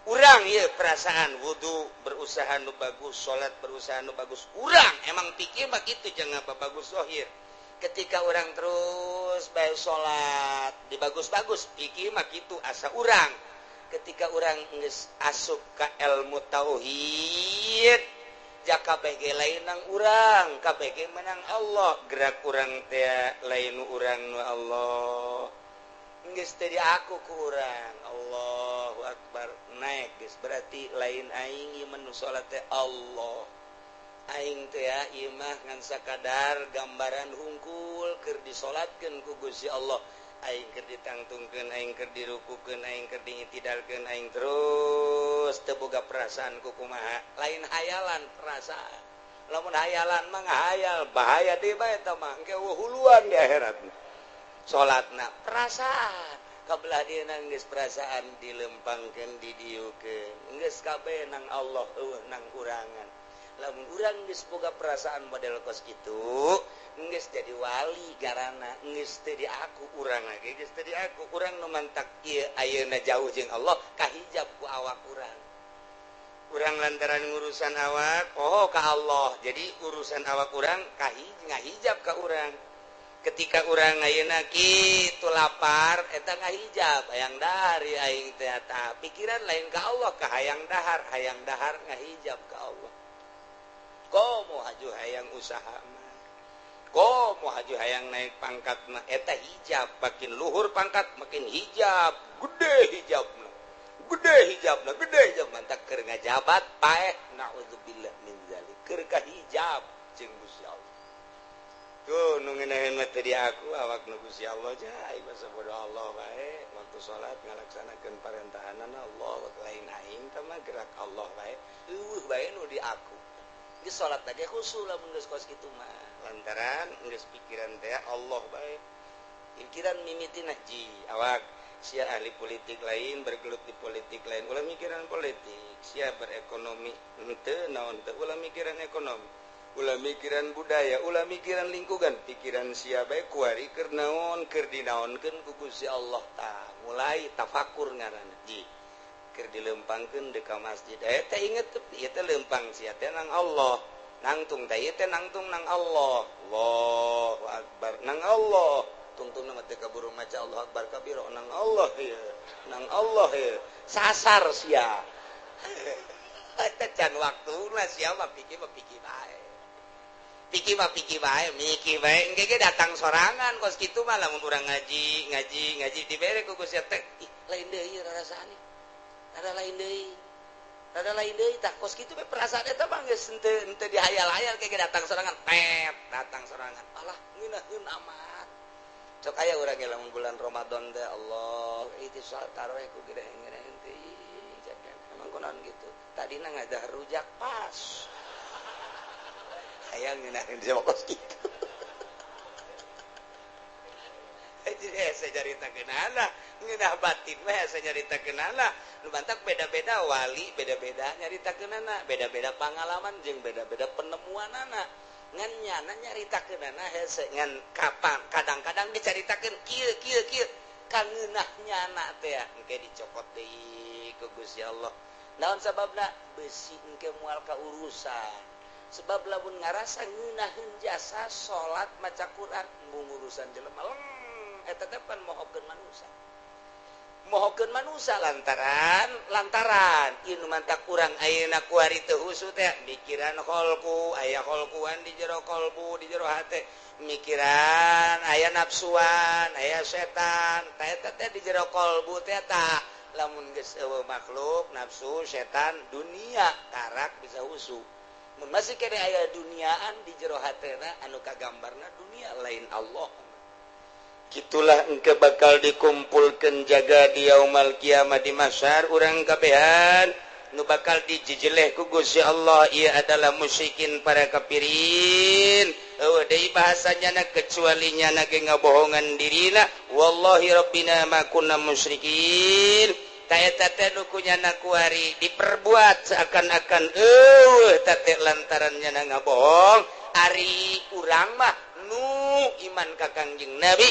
Urang ya perasaan wudhu berusaha nu bagus, salat berusaha nu bagus. Urang emang pikir begitu, jangan apa bagus zohir. Ketika orang terus bae salat dibagus-bagus, pikir mah gitu asa urang. Ketika orang geus asup ka ilmu tauhid, ja kabeh ge lain nang urang, kabeh ge menang Allah. Gerak urang teh lain urang, nu Allah. Geus teu aku ku urang. Allahu akbar, naik geus, berarti lain aing ieu mah salat teh, Allah. Aing teh ya ieu mah ngan sakadar gambaran hungkul keur disolatkeun ku Gusti Allah. Aing keur ditangtungkeun, aing keur dirukukeun, aing keur diitidalkeun, aing terus teu boga perasaan ku kumaha. Lain hayalan, perasaan. Lamun hayalan mah ngahayal, bahaya deui bae eta mah, engke huluan di akhirat. Salatna perasaan, kabelah dia geus perasaan dilempangkeun, didiukeun, geus kabeh nang Allah, euweuh nang urangan. Lamun urang geus boga perasaan model kos kitu, geus jadi wali garana, geus teu di aku urang lagi, geus teu di aku urang. Nu mantak ieu ayeuna jauh jeung Allah, kahijab ku awak urang. Urang lantaran ngurusan awak, oh, ka Allah. Jadi urusan awak urang ngahijab ka urang. Ketika urang ayeuna kitu lapar, eta ngahijab hayang dahar aing teh. Pikiran lain ka Allah, ka hayang dahar. Hayang dahar ngahijab ka Allah. Komo haju hayang usaha mah, komo haju hayang naik pangkat mah, eta hijab. Makin luhur pangkat makin hijab gede, hijabna gede, hijabna gede, hijab. Mantak keur ngajabat paeh, naudzubillah min zalik, keur kahijab jeung Gusti Allah. Tuh nu ngeunaheun mah teu di aku, awak nu Gusti Allah. Ja basa bodoh, Allah bae. Waktu salat ngalaksanakeun parentahanan Allah, lain aing teh mah, gerak Allah bae, euweuh bae nu di aku. Geus salat lagi khusyuk lamun geus kos kitu mah, lantaran geus pikiran teh Allah bae. Pikiran mimitina ji awak sia ahli politik lain, bergelut di politik lain, ulah mikiran politik. Sia berekonomi henteu naon teu, ulah mikiran ekonomi, ulah mikiran budaya, ulah mikiran lingkungan. Pikiran sia bae kuari keur naon, keur dinaonkeun ku Gusti Allah. Tah mulai tafakur ngaranna ji. Keur dilempangkeun deuk ka masjid, eh teh inget ieu teh lempang sia teh nang Allah. Nangtung teh ieu teh nangtung nang Allah. Allahu akbar, nang Allah. Tungtung mah teu kaburu maca Allah akbar kabiro, nang Allah ya, nang Allah ya. Sasar sia eta, can waktuna sia mah. Pikir mah pikir bae, pikir mah pikir bae, mikir bae, engke ge datang sorangan kos kitu mah. Lamun urang ngaji, ngaji, ngaji, dibere ku Gusti teh, ih, lain deui rarasaan, ada lain deui, ada lain deui. Tah kos kitu we perasaan eta mah geus henteu henteu dihayal-hayal, kayak datang sorangan, pet datang sorangan. Alah, ngeunaheun amat. Sok aya urang ge lamun bulan Ramadan teh, Allah, itu salat tarawih ku gede ngeunaheun teh. Emang kunaon gitu, tadina ngadah rujak pas hayang ngeunaheun dia kos kitu. Jadi saya nyaritakeunana ngeunah batin mah, saya nyaritakeunana nu mantak beda-beda wali, beda-beda nyaritakeunana, beda-beda pengalaman jeung beda-beda penemuanana. Ngan nyana nyaritakeunana hese, ngan kapan kadang-kadang dicaritakeun kieu kieu kieu kangeunah nyana teh, engke dicokot deui ku Gusti Allah. Naon sababna? Besi engke moal ka urusan, sebab lamun ngarasa ngeunaheun jasa salat, maca Quran, embung urusan jelema leng, eta teh pan mohokeun manusia, mohokeun manusia. Lantaran lantaran ieu nu mantak urang ayeuna kuari teu husu teh mikiran kholku, aya kholkuan di jero kolbu, di jero hate, mikiran aya nafsuan, aya setan teh. Eta teh di jero kolbu teh. Tah lamun geus euweuh makhluk, nafsu, setan, dunia, karak bisa husu. Mun masih kene aya duniaan di jero hatena, anu kagambarna dunia, lain Allah. Gitulah engke bakal dikumpulkan jaga di yaumal kiamah, di mahsyar urang kabehan. Nu bakal dijejeleh ku Gusti Allah ia adalah musyrikin, para kafirin. Euweuh deui bahasanya na kecuali nyana ge ngabohongan dirina, wallahi rabbina ma kunna musyrikin. Ta eta teh nu ku nyana kuari diperbuat seakan-akan euweuh teh lantaran nyana ngabohong. Ari urang mah nu iman ka Kangjeng Nabi,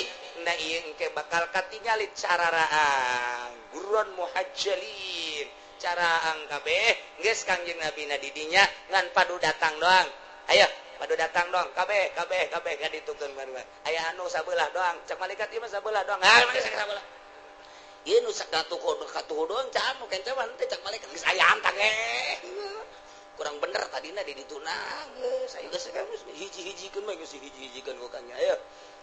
nah ieu engke bakal katingali cararaang gurron muhajjalin. caraang kabeh geus Kangjeng Nabi na di dinya ngan padu datang doang. Ayo padu datang doang kabeh kabeh kabeh ka ditukeun baru. Aya anu sabelah doang, cek malaikat ieu mah sabelah doang. Ah mah sabelah. Ieu nu sakatuh katuh doang cak anu kencawan teh cek malaikat geus aya antang kurang bener tadina di dituna geus aya geus hiji-hijikeun mah geus hiji-hijikeun ku kanya. Ayo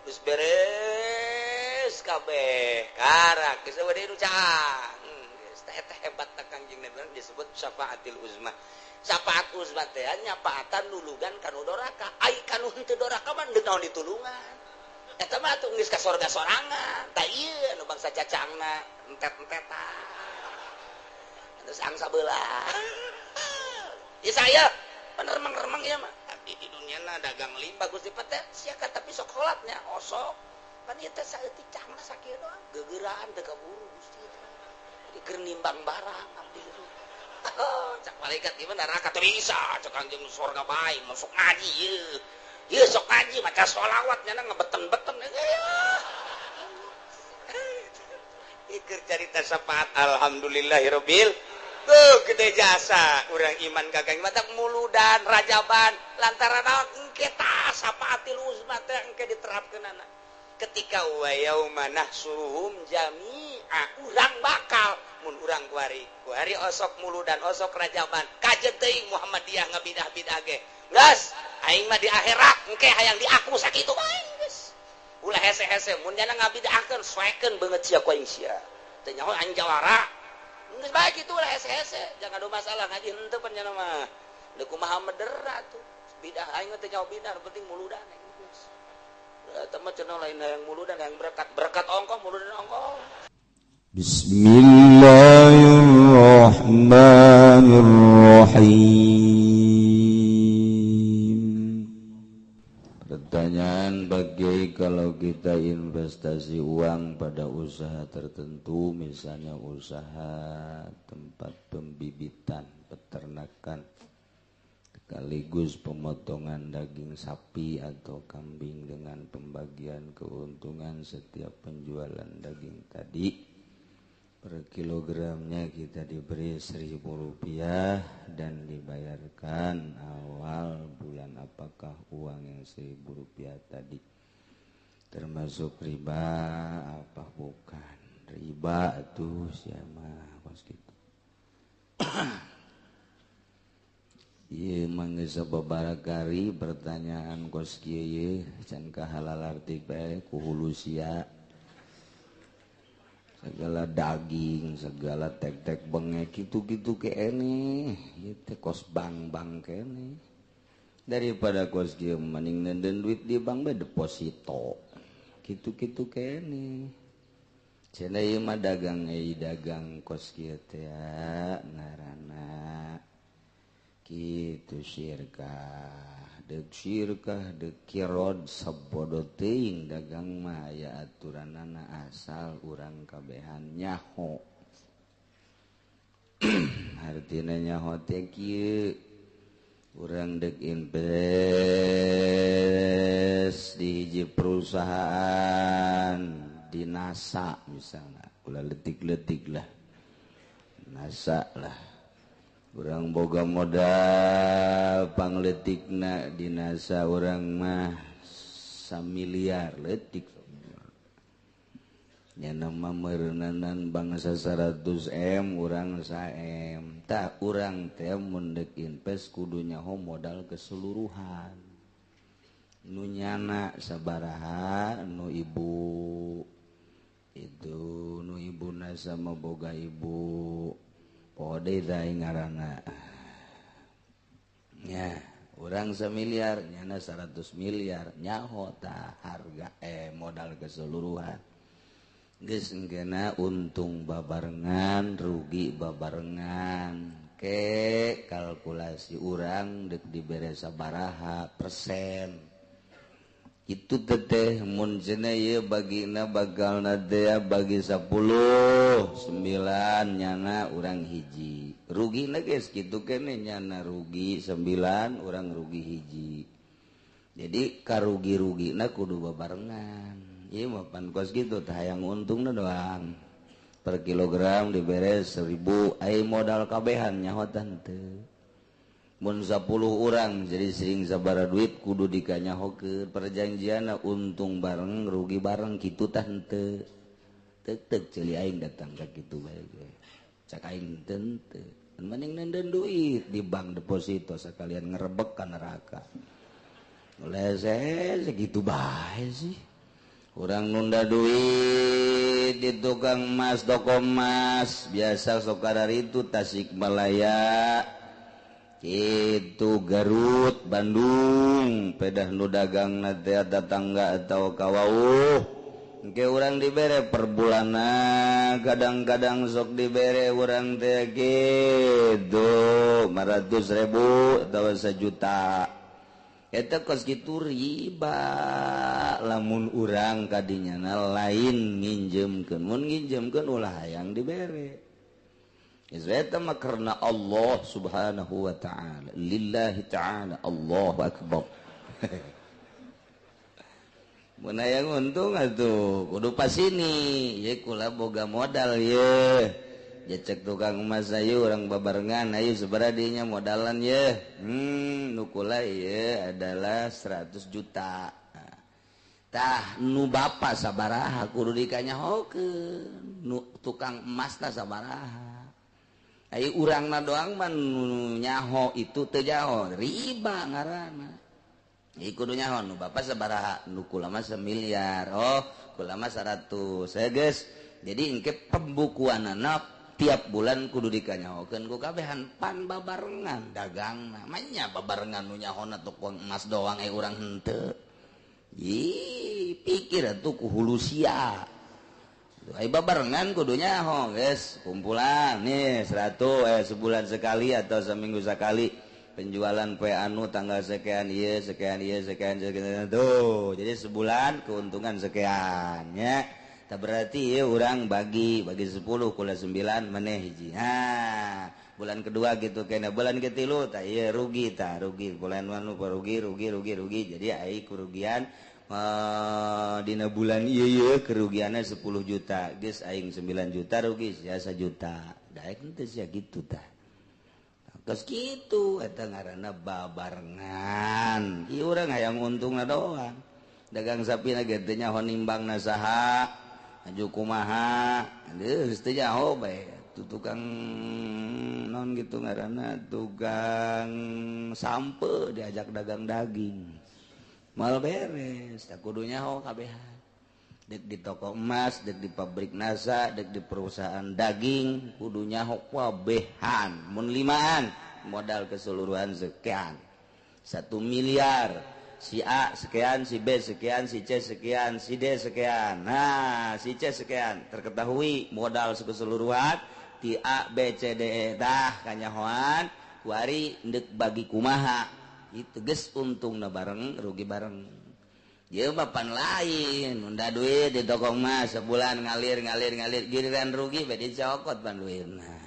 geus beres kabeh karak geus eueuh nu caang. Geus teh hebat ta Kangjeng Nabi disebut syafaatil uzma. Syafaat uzma teh nyapaatan nulungan kanu doraka. Ai kanu henteu doraka mah deuk naon ditulungan. Eta mah atuh geus ka sorga sorangan. Tah ieu anu bangsa cacangna entet-entetan. Terus angsa belah. Ya saya penermang-remang ya mah. Tapi di dunia na dagang limbah Gusti teh sia tapi sok sholatnya osok. Pan ieu teh saeutik cangna sakieu doang. Gegeraan teu kaburu Gusti. Jadi keur nimbang barang abdi. Cak malaikat ieu neraka teu bisa, cak Kangjeng surga bae masuk ngaji ieu. Ieu sok ngaji maca sholawat nya ngebeten-beten. Ieu keur carita syafaat alhamdulillahirabbil. Tuh gede jasa urang iman kakang matak muludan rajaban lantaran naon engke tah syafaatil uzma teh engke diterapkeunana. Ketika wa yauma nahsuruhum jami'a urang bakal mun urang kuari kuari osok muludan osok rajaban kajeun teuing Muhammadiyah ngabidah-bidah ge geus aing mah di akhirat engke hayang diaku sakitu bae geus ulah hese-hese mun jana ngabidahkeun soekeun beungeut sia ku aing sia teu nyaho aing jawara geus bae kitu ulah hese-hese jangan ada masalah ngaji henteu pan nya mah deuk kumaha medera tuh bidah aing teh nyaho bidah penting muludan aing geus eta mah cenah lain hayang muludan hayang berkat berkat ongkoh muludan ongkoh. Bismillahirrahmanirrahim. Pertanyaan bagi kalau kita investasi uang pada usaha tertentu, misalnya usaha tempat pembibitan, peternakan, sekaligus pemotongan daging sapi atau kambing dengan pembagian keuntungan setiap penjualan daging tadi. Per kilogramnya kita diberi Rp1.000 dan dibayarkan awal bulan. Apakah uang yang Rp1.000 tadi termasuk riba apa bukan? Riba tuh siapa kos gitu. Ieu mah geus sababaraha pertanyaan kos kieu ye can kahalal arti bae ku hulu sia. Segala daging, segala tek-tek bengek gitu-gitu kene, ieu teh kos bank-bank kene. Daripada kos kieu mending nenden duit di bank bae deposito. Gitu-gitu kene. Cenah ieu mah dagang euy dagang kos kieu teh ngaranna kitu syirkah. Deuk syirkah deuk kirod sabodo teuing dagang mah aya aturanana asal urang kabehan nyaho. Artina nyaho teh kieu urang deuk invest di hiji perusahaan di NASA misalnya, ulah letik-letik lah NASA lah. Urang boga modal pangletikna di NASA urang mah samiliar letik nya nama meureunnanan bangsa 100 M urang 1 M tah urang teh mun deuk invest kudu nyaho modal keseluruhan nu nyana sabaraha nu ibu itu nu ibuna sama boga ibu pode teh ngaranna nya urang semiliar nyana 100 miliar nyaho tah harga modal keseluruhan geus engkeuna untung babarengan rugi babarengan ke kalkulasi urang deuk dibere sabaraha persen itu teteh mun cenah ieu bagina bagalna teh bagi 10 9 nyana urang hiji rugina geus kitu keneh nyana rugi 9 urang rugi hiji jadi karugi-rugina kudu babarengan ieu mah pan kos kitu tah hayang untungna doang Per kilogram dibere 1000, ai modal kabehan nyaho teu. Mun 10 orang jadi sering sabaraha duit kudu dikanyahokeun, perjanjianna untung bareng rugi bareng kitu tah henteu. Tek ceuli aing datang ka kitu bae ge. Cak aing teu. Mending nenden duit di bank deposito sekalian ngerebek ka neraka. Lese segitu bae sih. Urang nunda duit di tukang emas, toko emas biasa sok itu Tasikmalaya itu Garut, Bandung, pedah nu dagang teh tetangga atau kawauh. Engke urang dibere per bulanna, kadang-kadang sok dibere urang teh gitu 500.000 atau 1 juta. Eta kos kitu riba lamun urang kadinya lain nginjemkeun. Mun nginjemkeun ulah hayang dibere. Eta mah karena Allah Subhanahu wa ta'ala, lillahi ta'ala. Allahu akbar. Mun hayang untung atuh kudu pas ini ye, kula boga modal ye. Cek tukang emas, ayo urang babarengan, ayo sabaraha dinya modalan ye. Nu kula ye adalah 100 juta. Tah, nu bapak sabaraha kudu dikanyahokeun, nu tukang emas tah sabaraha. Ai urangna doang mah nu nyaho itu teu nyaho, riba ngaranna. Ieu kudu nyaho nu bapak sabaraha, nu kula mah 1 miliar. Oh, kula mah 100 saya geus. Jadi engke pembukuanana tiap bulan kudu dikanyahokeun ku kabehan, pan babarengan dagangna. Manya babarengan nu nyahona tukang emas doang, eh urang henteu. Ih, pikir atuh ku hulu sia. Ai babarengan kudu nyaho, guys. Kumpulan nih 100 sebulan sekali atau seminggu sekali penjualan poe anu tanggal sekian ieu, sekian ieu, sekian sekian tuh. Jadi sebulan keuntungan sekian ya. Tak berarti ya orang bagi bagi 10, kula 9, maneh hiji. Ha, bulan kedua gitu kena, bulan ketilu tak iya rugi, tak rugi, bulan anu rugi rugi rugi rugi. Jadi ai kerugian dina bulan iya iya kerugiannya 10 juta, geus aing 9 juta rugi ya 1 juta. Daek henteu sia gitu tah. Kos kitu eta ngaranna babarengan. Ieu urang hayang untungna doang. Dagang sapi na ge teu nyaho nimbangna saha. Aju kumaha, geus teu nyaho bae. Tu tukang non gitu ngaranna tukang sampe diajak dagang daging. Mal beres, tak kudu nyaho kabehan. Dek di toko emas, dek di pabrik NASA, dek di perusahaan daging, kudu nyaho kabehan. Mun limaan, modal keseluruhan sekian. 1 miliar. Si A sekian, si B sekian, si C sekian, si D sekian. Nah, si C sekian. Terketahui modal keseluruhan ti A, B, C, D, E. Tah, kanyahoan, kuari ndek bagi kumaha. Itu geus untungna bareng, rugi bareng. Ieu mah pan lain, nunda duit di toko emas sebulan ngalir ngalir ngalir, giliran rugi bae dicokot pan duitna.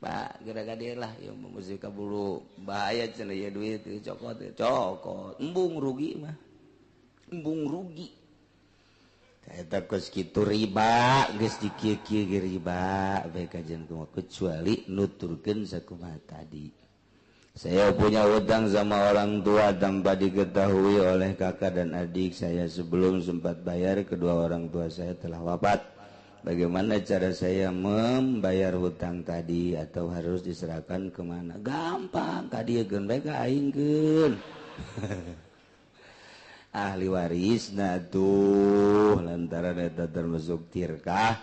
Pak, gara dia lah, ya mesti kaburu bahaya cenah ieu duit dicokot, cokot. Embung rugi mah. Embung rugi. Eta kos kitu riba, geus dikieu-kieu ge riba bae kajian kumaha kecuali nuturkeun sakumaha tadi. Saya punya hutang sama orang tua tanpa diketahui oleh kakak dan adik saya. Sebelum sempat bayar, kedua orang tua saya telah wafat. Bagaimana cara saya membayar hutang tadi atau harus diserahkan kemana? Gampang, kadiekeun bae ka aing keun. Ahli waris nah tuh lantaran eta termasuk tirkah,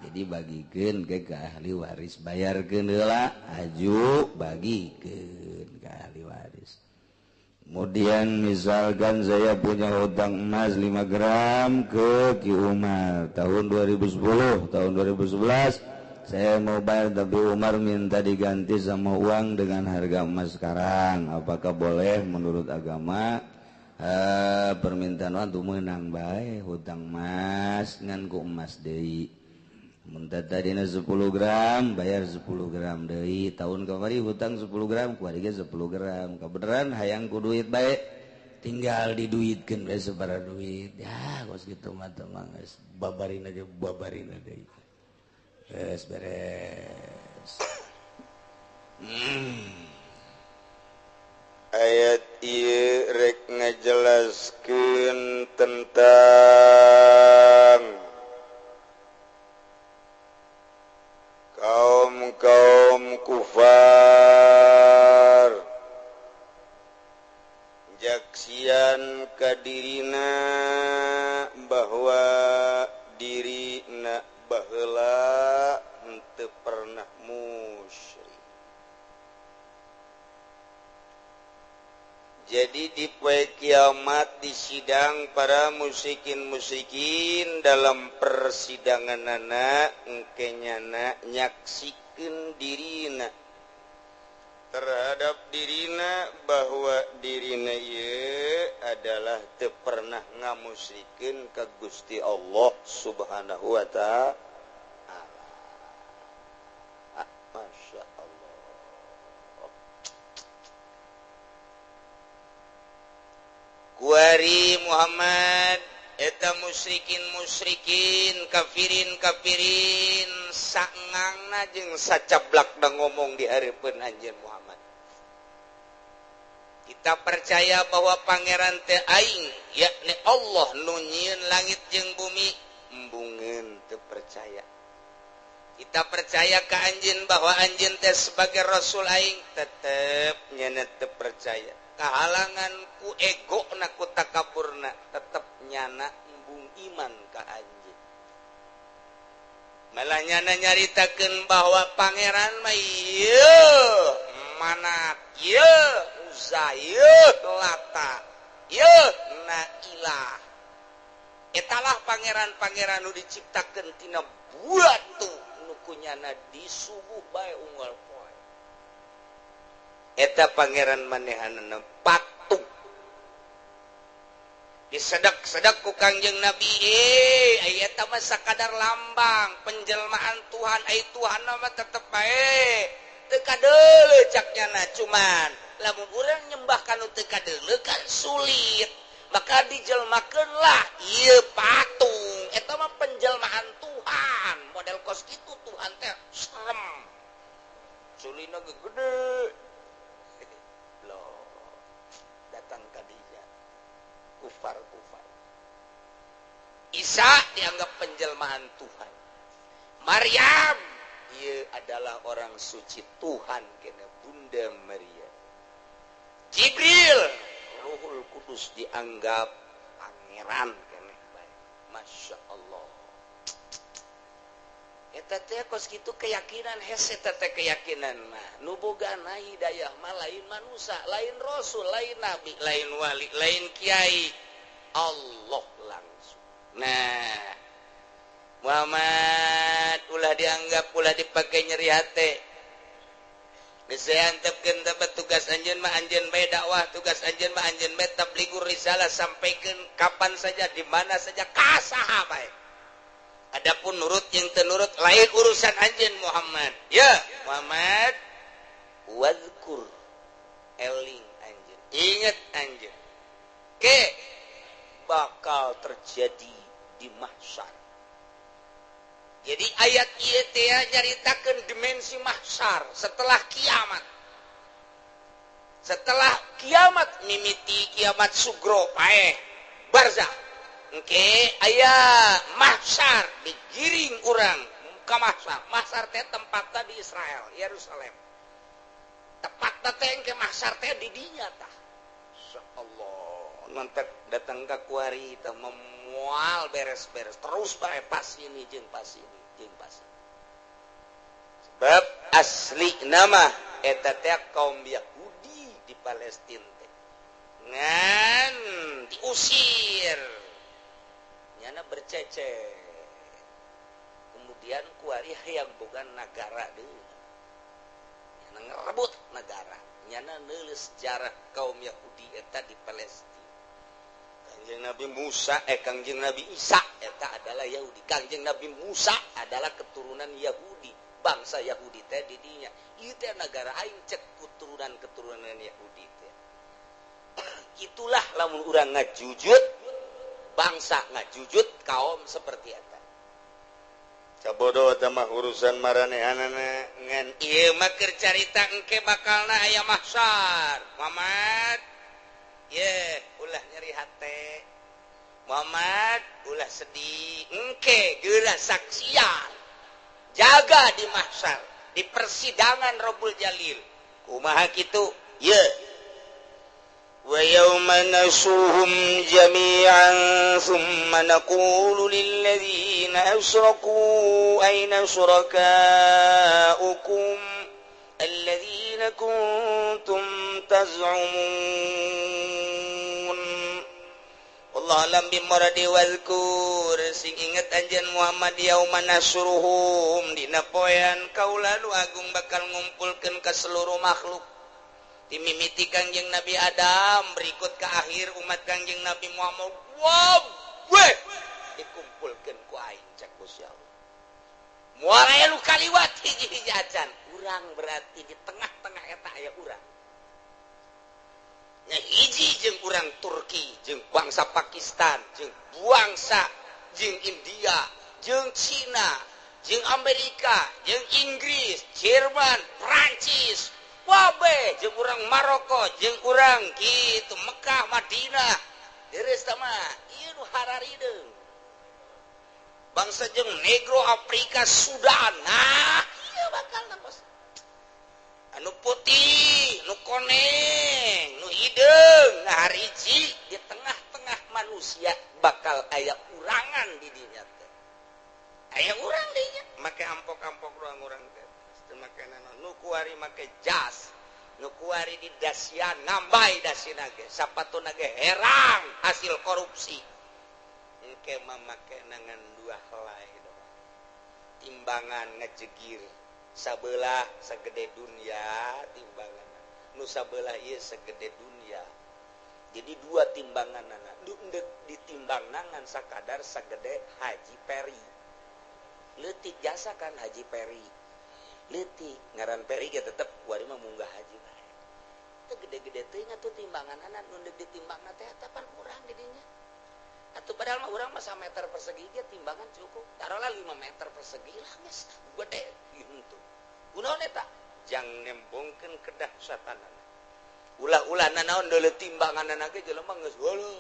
jadi bagikeun ke ahli waris, bayarkeun heula, aju bagikeun ke ahli waris. Kemudian misalkan saya punya hutang emas 5 gram ke Ki Umar tahun 2010, tahun 2011 saya mau bayar, tapi Umar minta diganti sama uang dengan harga emas sekarang. Apakah boleh menurut agama? Permintaan waktu menang bae hutang emas ngan ku emas deui. Mun tadina 10 gram, bayar 10 gram deui. Tahun kamari hutang 10 gram, kuari ge 10 gram. Kebenaran hayang ku duit bae, tinggal diduitkeun bae sabaraha duit. Ya, kos kitu mah teh mah geus babarin aja, babarin deui. Beres beres. Ayat ieu rek ngajelaskeun tentang kaum-kaum kufar jaksian kadirina bahwa dirina baheula henteu pernah musyrik. Jadi di poe kiamat di sidang para musyrikin-musyrikin dalam persidanganana engke nyana nyaksikeun dirina terhadap dirina bahwa dirina ieu adalah teu pernah ngamusyrikeun ka Gusti Allah Subhanahu wa ta'ala. Masya Allah. Kuari Muhammad eta musyrikin-musyrikin kafirin-kafirin sangangna jeung sacablak da ngomong di hareupeun anjeun Muhammad. Kita percaya bahwa pangeran teh aing yakni Allah nu nyieun langit jeung bumi, embungeun teu percaya. Kita percaya ka anjeun bahwa anjeun teh sebagai rasul aing, tetep nyana teu percaya. Kahalangan ku ego na ku takaburna tetep nyana embung iman ka anjeun. Malah nyana nyaritakeun bahwa pangeran mah ieu Manat, ieu Uzza, ieu Lata, ieu Nailah. Etalah pangeran-pangeran nu diciptakeun tina batu nu ku nyana disuguh bae unggal poe. Eta pangeran manehanana patung. Disedak-sedak ku Kangjeng Nabi, eta mah sakadar lambang penjelmaan Tuhan, ai Tuhan mah tetep bae teu kadeuleu cak nyana, cuman lamun urang nyembah ka nu teu kadeuleu kan sulit, maka dijelmakeunlah ieu patung. Eta mah penjelmaan Tuhan, model kos kitu Tuhan teh serem. Sulina gede. Loh, datang ka dia kufar-kufar. Isa dianggap penjelmaan Tuhan. Maryam ia adalah orang suci Tuhan kena Bunda Maria. Jibril Ruhul Kudus dianggap pangeran kena. Masya Allah. Eta teh kos kitu keyakinan hese teh keyakinan mah nu bogana hidayah mah lain manusia, lain rasul, lain nabi, lain wali, lain kiai, Allah langsung. Nah, Muhammad ulah dianggap ulah dipakai nyeri hate. Geus antepkeun teh tugas anjeun mah anjeun bae dakwah, tugas anjeun mah anjeun bae tablighur risalah, sampaikeun kapan saja di mana saja ka saha bae. Adapun nurut yang tenurut lain urusan anjeun Muhammad. Ya, Muhammad wazkur eling anjeun. Ingat anjeun. Ke bakal terjadi di mahsyar. Jadi ayat ieu teh nyaritakeun dimensi mahsyar setelah kiamat. Setelah kiamat mimiti kiamat sugro paeh barzakh. Engke aya mahsyar digiring urang ka mahsyar. Mahsyar teh tempatna di Israel, Yerusalem. Tepatna teh engke mahsyar teh di dinya tah. Insyaallah mantek datang ka kuari teh memual beres-beres terus bae pas ini jeung pas ini jeung pas ini. Sebab asli nama eta teh kaum Yahudi di Palestina teh ngan diusir nyana bercece. Kemudian kuari hayang boga nagara deui. Nyana ngerebut nagara. Nyana nulis sejarah kaum Yahudi eta di Palestina. Kangjeng Nabi Musa Kangjeng Nabi Isa eta adalah Yahudi. Kangjeng Nabi Musa adalah keturunan Yahudi. Bangsa Yahudi teh di dinya. Ieu teh nagara aing cek keturunan-keturunan Yahudi teh. Itulah lamun urang ngajujud bangsa ngajujud kaum seperti eta. Cabodo mah urusan maranehanana ngan ieu mah keur carita engke bakalna aya mahsyar. Muhammad, ye ulah nyeri hate. Muhammad ulah sedih, engke geura saksian. Jaga di mahsyar, di persidangan Rabbul Jalil. Kumaha kitu? Ye. Wa yawma nasuhum jami'an thumma naqulu lil ladzina asyraku aina syurakaukum alladzina kuntum taz'umun. Wallahu alam bimuradi wazkur. Sing inget anjeun Muhammad yauma nasruhum dina poean kaula nu agung bakal ngumpulkeun ka seluruh makhluk. Dimimiti Kangjeng Nabi Adam berikut ke akhir umat Kangjeng Nabi Muhammad. Wow, weh dikumpulkeun ku aing cak Gusti Allah. Moal aya nu kaliwat hiji-hiji acan. Urang berarti di tengah-tengah eta aya urang. Nya hiji jeung urang Turki, jeung bangsa Pakistan, jeung bangsa jeung India, jeung Cina, jeung Amerika, jeung Inggris, Jerman, Prancis, wabe jeung urang Maroko, jeung urang kitu Mekah, Madinah. Deres tah mah ieu nu hararideung. Bangsa jeung Negro, Afrika, Sudan. Nah, ieu bakal bos. Anu putih, nu koneng, nu hideung, nah hiji di tengah-tengah manusia bakal aya urangan di dinya teh. Aya urang dinya, make ampok-ampok ruang urang teh. Teu make naon, nu kuari make jas, nu kuari di dasian ngambay dasina ge, sapatuna ge herang hasil korupsi. Engke mah make nangan dua helai doang. Timbangan ngejegir sabelah segede dunia timbangan nu sabelah ieu segede dunia. Jadi dua timbanganana ditimbang nangan sakadar segede Haji Peri. Leutik jasa kan Haji Peri. Leutik ngaran Peri ge tetep kuari mah munggah haji bae. Teu gede-gede teuing atuh timbanganana nu deuk ditimbangna teh eta pan urang di dinya. Atuh padahal mah urang mah 1 meter persegi ge timbangan cukup. Taruhlah 5 meter persegi lah geus gede gitu. Kunaon eta? Jang nembongkeun kedahsyatanana. Ulah-ulah nanaon deuleu timbanganana ge jelema geus heueuh.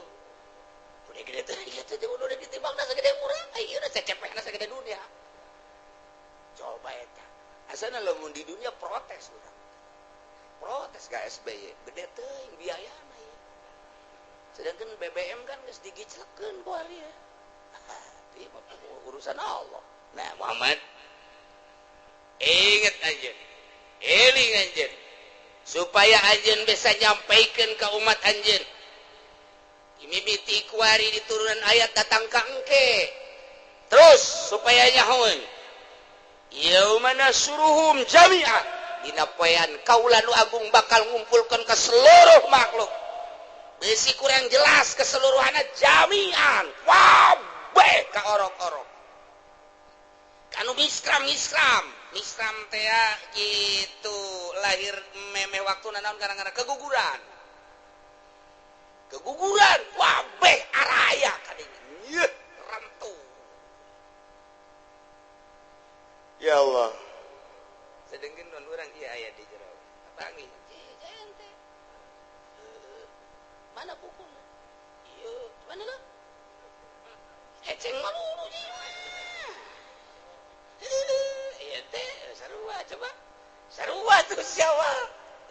Udah gede teh kitu teh udah ditimbangna sagede urang, ayeuna cecepehna sagede dunia. Coba eta. Asana lamun di dunia protes urang. Protes ka SBY, gede teuing biayana ieu. Sedangkan BBM kan geus digiclekeun ku ari ya. Ieu mah urusan Allah. Nah, Muhammad inget anjeun, eling anjeun supaya anjeun bisa nyampaikan ke umat anjeun. Mimiti kuari di turunan ayat datang ka engke. Terus supaya nyahoeun. Yauma nasuruhum jami'an. Dina poean kaula nu agung bakal ngumpulkeun ke seluruh makhluk. Besi kurang jelas keseluruhanna jami'an. Wabeh ka orok-orok. Kanu miskram-miskram, miskram teh gitu lahir memeh waktu nanaon kadang-kadang keguguran. Keguguran wabeh araya kadinya. Yeuh, rentu. Ya Allah. Sedengkeun non urang ieu aya di jero. Panggih. Mana bukuna? Ieu, mana lah? Eceng malulu jiwa. Ieu teh sarua coba. Sarua tuh siapa?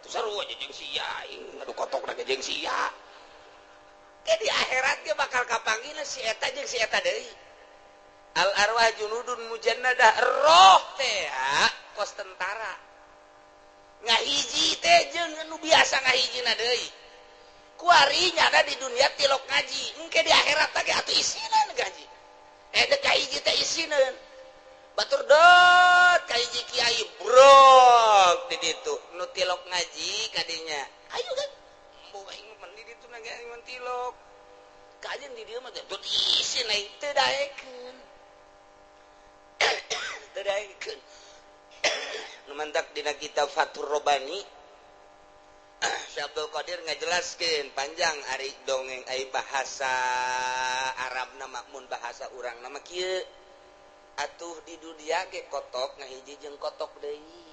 Itu sarua jeung sia, aing ngadu kotokna ge jeung sia. Ke di akhirat ge bakal kapanggilna si eta jeung si eta deui. Al arwah junudun mujannadah, roh teh kos tentara. Ngahiji teh jeung nu biasa ngahijina deui. Kuari nyada di dunia tilok ngaji, engke di akhirat ge atuh isinan gaji. Dek kahiji teh isineun. Batur dot kahiji kiai brok di ditu nu tilok ngaji kadinya. Ayo kan. Embo aing mah di ditu na ge aing mah tilok. Kajen di dieu mah teh dot isin aing teu daekeun. Teu daekeun. Nu mantak dina kitab Fathur Robani Syekh Abdul Qadir ngajelaskeun panjang ari dongeng ai bahasa Arab nama mun bahasa urang nama kieu. Atuh di dunia ge kotok ngahiji jeung kotok deui.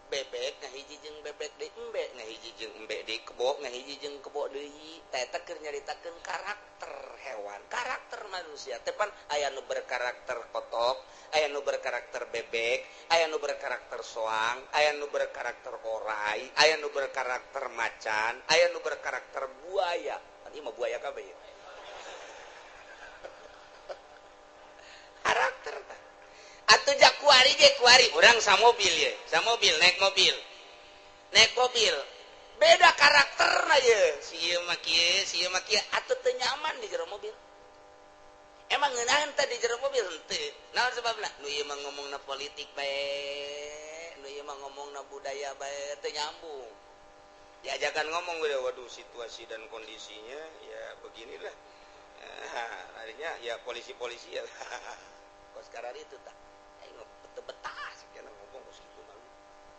Bebek ngahiji jeung bebek deui, embe ngahiji jeung embe deui, kebo ngahiji jeung kebo deui. Tah eta keur nyaritakeun karakter hewan, karakter manusia. Teh pan aya nu berkarakter kotok, aya nu berkarakter bebek, aya nu berkarakter soang, aya nu berkarakter orai, aya nu berkarakter macan, aya nu berkarakter buaya. Pan ieu mah buaya kabeh ya. Karakter tah. Atuh jak kuari ge kuari urang samobil ye, samobil naik mobil. Naik mobil. Beda karakterna ye. Si ieu mah kieu, si ieu mah kieu, atuh teu nyaman di jero mobil. Emang ngeunaheun teh di jero mobil henteu. Naon sebabna? Nu ieu mah ngomongna politik bae, nu ieu mah ngomongna budaya bae, teu nyambung. Diajakan ngomong udah waduh situasi dan kondisinya ya beginilah. Akhirnya ya polisi-polisi ya. Kos sekarang itu tak betah sekian ngomong kos gitu malu.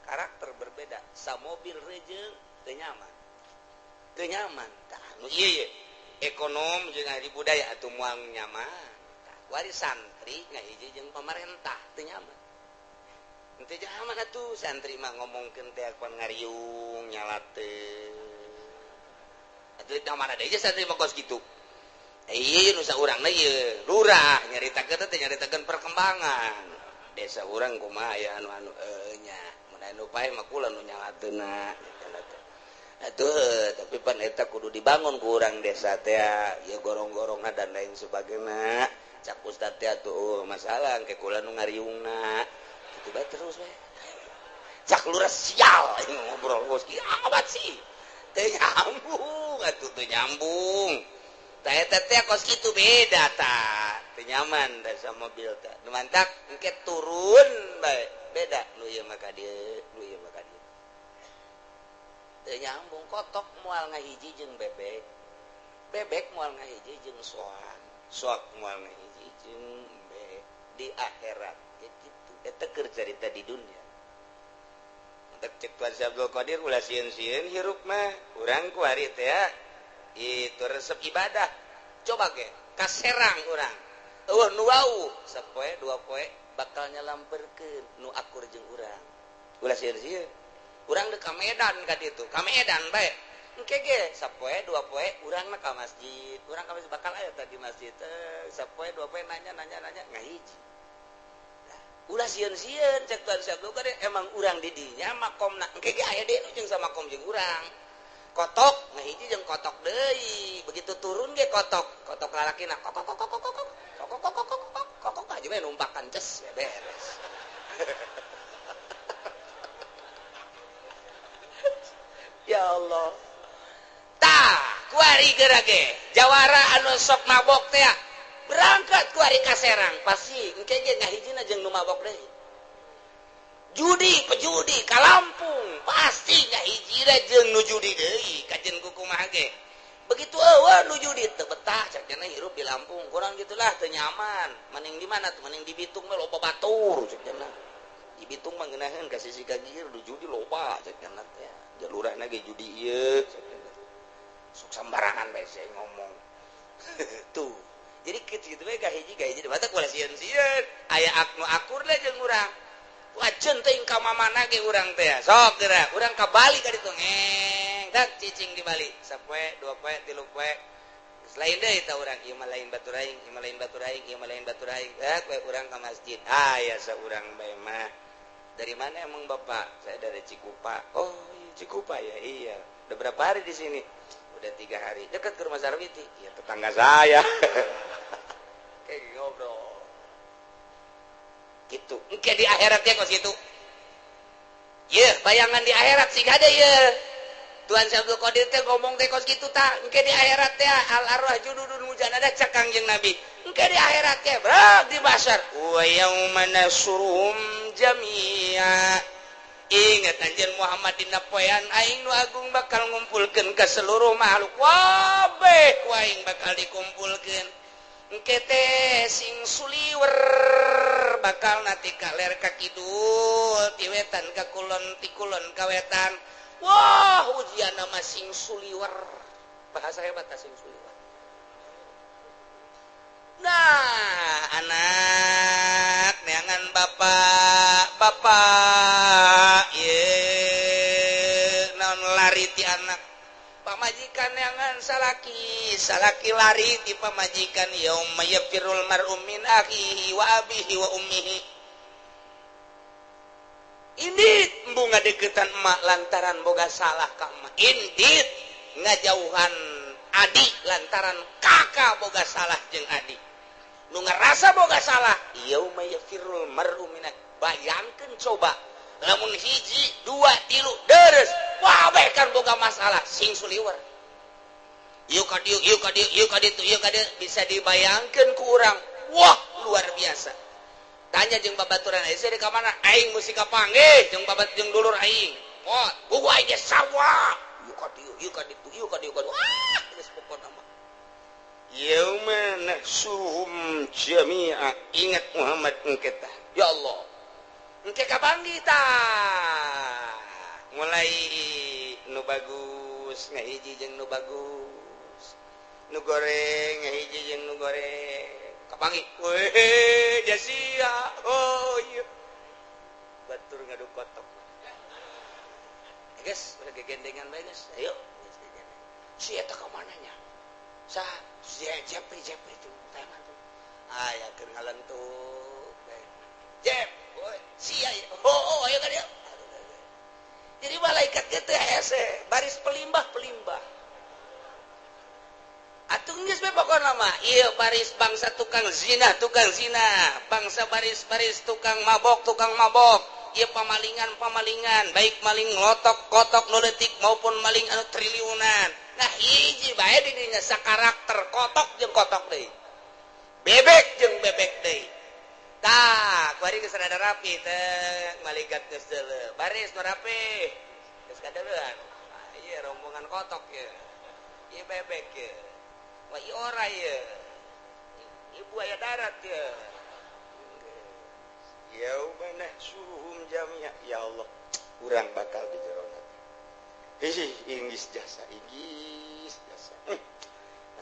Karakter berbeda, samobil rejeung teu nyaman. Teu nyaman. Tah nu ieu ye. Ekonom jeung ahli budaya atuh moal nyaman. Tah kuari santri ngahiji jeung pamarentah teu nyaman. Henteu nyaman atuh santri mah ngomongkeun teh pan ngariung nyalateun. Atuh da mana deui santri mah kos kitu. Iya nu saurangna ieu lurah nyaritakeun teh nyaritakeun perkembangan. Desa urang kumaha aya anu-anu nya mun anu pae mah kula nu nyalateunna atuh tapi pan eta kudu dibangun ku urang desa teh ya gorong-gorongna dan lain sebagainya. Cak ustad teh atuh masalah engke kula nu ngariungna kitu bae terus we. Cak lurah sial ngobrol geus kieu amat sih. Teu nyambung atuh teu nyambung. Tah eta teh kos kitu beda tah. Teu nyaman da mobil teh. Nu mantak engke turun bae beda nu ieu mah ka dieu, nu ieu mah ka dieu. Teu nyambung kotok moal ngahiji jeung bebek. Bebek moal ngahiji jeung soang. Soak moal ngahiji jeung embe di akhirat ya kitu. Eta keur carita di dunia. Mantak cek Tuan Abdul Qadir ulah sieun-sieun hirup mah urang ku hari teh ya. Itu resep ibadah. Coba ge ka Serang urang. Eueuh nu wau sapoe dua poe bakal nyalamperkeun nu akur jeung urang. Ulah sieun-sieun. Urang deuk ka Medan ka ditu. Ka Medan bae. Engke ge sapoe dua poe urang mah ka masjid. Urang ka masjid bakal aya tadi masjid. Sapoe dua poe nanya nanya nanya ngahiji. Nah, ulah sieun-sieun cek Tuan Syabdu kan emang urang di dinya makomna. Engke ge aya deui nu jeung samakom jeung urang. Kotok ngahiji jeung kotok deui. Begitu turun ge kotok, kotok lalakina kok kok kok kok kok kok kok kok kok kok kok aja we numpakan ces beres. Ya Allah. Tah, kuari geura ge. Jawara anu sok mabok teh berangkat kuari ka Serang, pasti engke ge ngahijina jeung nu mabok deui. Judi, pejudi ka Lampung, pasti ngahijina jeung nu judi deui, kajen ku kumaha ge. Begitu eueuh nu judi teu betah cak cenah hirup di Lampung, kurang gitulah teu nyaman. Mending di mana tuh? Mending di Bitung mah loba batur cak cenah. Di Bitung mah ngeunaheun ka sisi ka gieu nu judi loba cak cenah teh. Jalurahna ge judi ieu cak cenah. Sok sambarangan bae saya ngomong. Tuh. Jadi kitu we kahiji batak ulah sieun-sieun. Aya nu akur lah jeung urang. Wajen teuing ka mamana ge urang teh. Sok geura urang ka Bali ka ditu ngeng tak cicing di Bali. Sapoe, dua poe, tilu poe. Geus lain deui tah urang ieu mah lain batur aing, ieu mah lain batur aing, ieu mah lain batur aing. We urang ka masjid. Ah ya saurang bae mah. Dari mana emang Bapak? Saya dari Cikupa. Oh, iya, Cikupa ya? Iya. Udah berapa hari di sini? Udah 3 hari. Dekat ke rumah Sarwiti. Iya, tetangga saya. Kayak ngobrol. Gitu. Engke di akhirat ya kos gitu. Ye, bayangan di akhirat sih ada ye. Tuan Syabdul Qadir teh ngomong teh kos kitu tah. Engke di akhirat teh al arwah jududun mujanadah cak Kangjeng Nabi. Engke di akhirat teh brak di basar. Wa yauma nasurum jami'a. Ingat anjeun Muhammad dina poean aing nu agung bakal ngumpulkeun ka seluruh makhluk. Kabeh ku aing bakal dikumpulkeun. Engke teh sing suliwer bakal nanti ka ler ka kidul, ti wetan ka kulon, ti kulon ka wetan. Wah, ujian nama sing suliwer. Bahasa hebat sing suliwer. Nah, anak Ye naon lari ti anak pamajikan yang salaki salaki lari ti pamajikan yauma yafirul mar'u min akhihi wa abihi wa ummihi. Indit bunga deketan emak lantaran boga salah ka emak. Indit ngajauhan adik lantaran kakak boga salah jeung adik. Nu ngerasa boga salah yauma yafirul mar'u min. Bayangkeun coba lamun hiji dua tilu deres wabeh kan boga masalah sing suliwer. Ieu ka dieu, ieu ka dieu, ieu ka ditu, ieu ka dieu, bisa dibayangkeun ku urang. Wah, luar biasa. Tanya jeung babaturan aing di ka mana? Aing mesti kapanggih jeung babat jeung dulur aing. Pot, buku aing ge sawah. Ieu ka dieu, ieu ka ditu, ieu ka dieu, ka dieu. Wah, geus pokona mah. Yauma nahsyuruhum jami'a. Ingat Muhammad engke tah. Ya Allah. Engke kapanggih tah. Mulai nu bagus ngahiji jeung nu bagus. Nu goreng ngahiji jeung nu goreng. Kapanggih. Weh, jasia. Oh iya. Batur ngadu kotok. Guys, udah gegendengan bae guys. Ayo. Si eta ka mana nya? Sah, si Jepri Jepri tuh, tayangan tuh. Aya keur ngalentuk. Jep, si aya. Oh, oh, ayo ka dieu. Jadi malaikat ge teu hese, baris pelimbah-pelimbah. Atuh geus we pokona mah, ieu baris bangsa tukang zina, bangsa baris-baris tukang mabok, ieu pamalingan-pamalingan, baik maling lotok, kotok nu leutik maupun maling anu triliunan. Nah hiji bae di dinya sakarakter kotok jeung kotok deui. Bebek jeung bebek deui. Tah, kuari geus rada rapi teh, malaikat geus deuleu. Baris nu rapi. Geus kadeuleun. Ah, ieu rombongan kotok ieu. Ieu bebek ieu. Wah, ieu ora ieu. Ieu buaya darat ieu. Yauma nahsyuruhum jami'a. Ya Allah, urang bakal di jero neraka. Hih, inggis jasa, inggis jasa.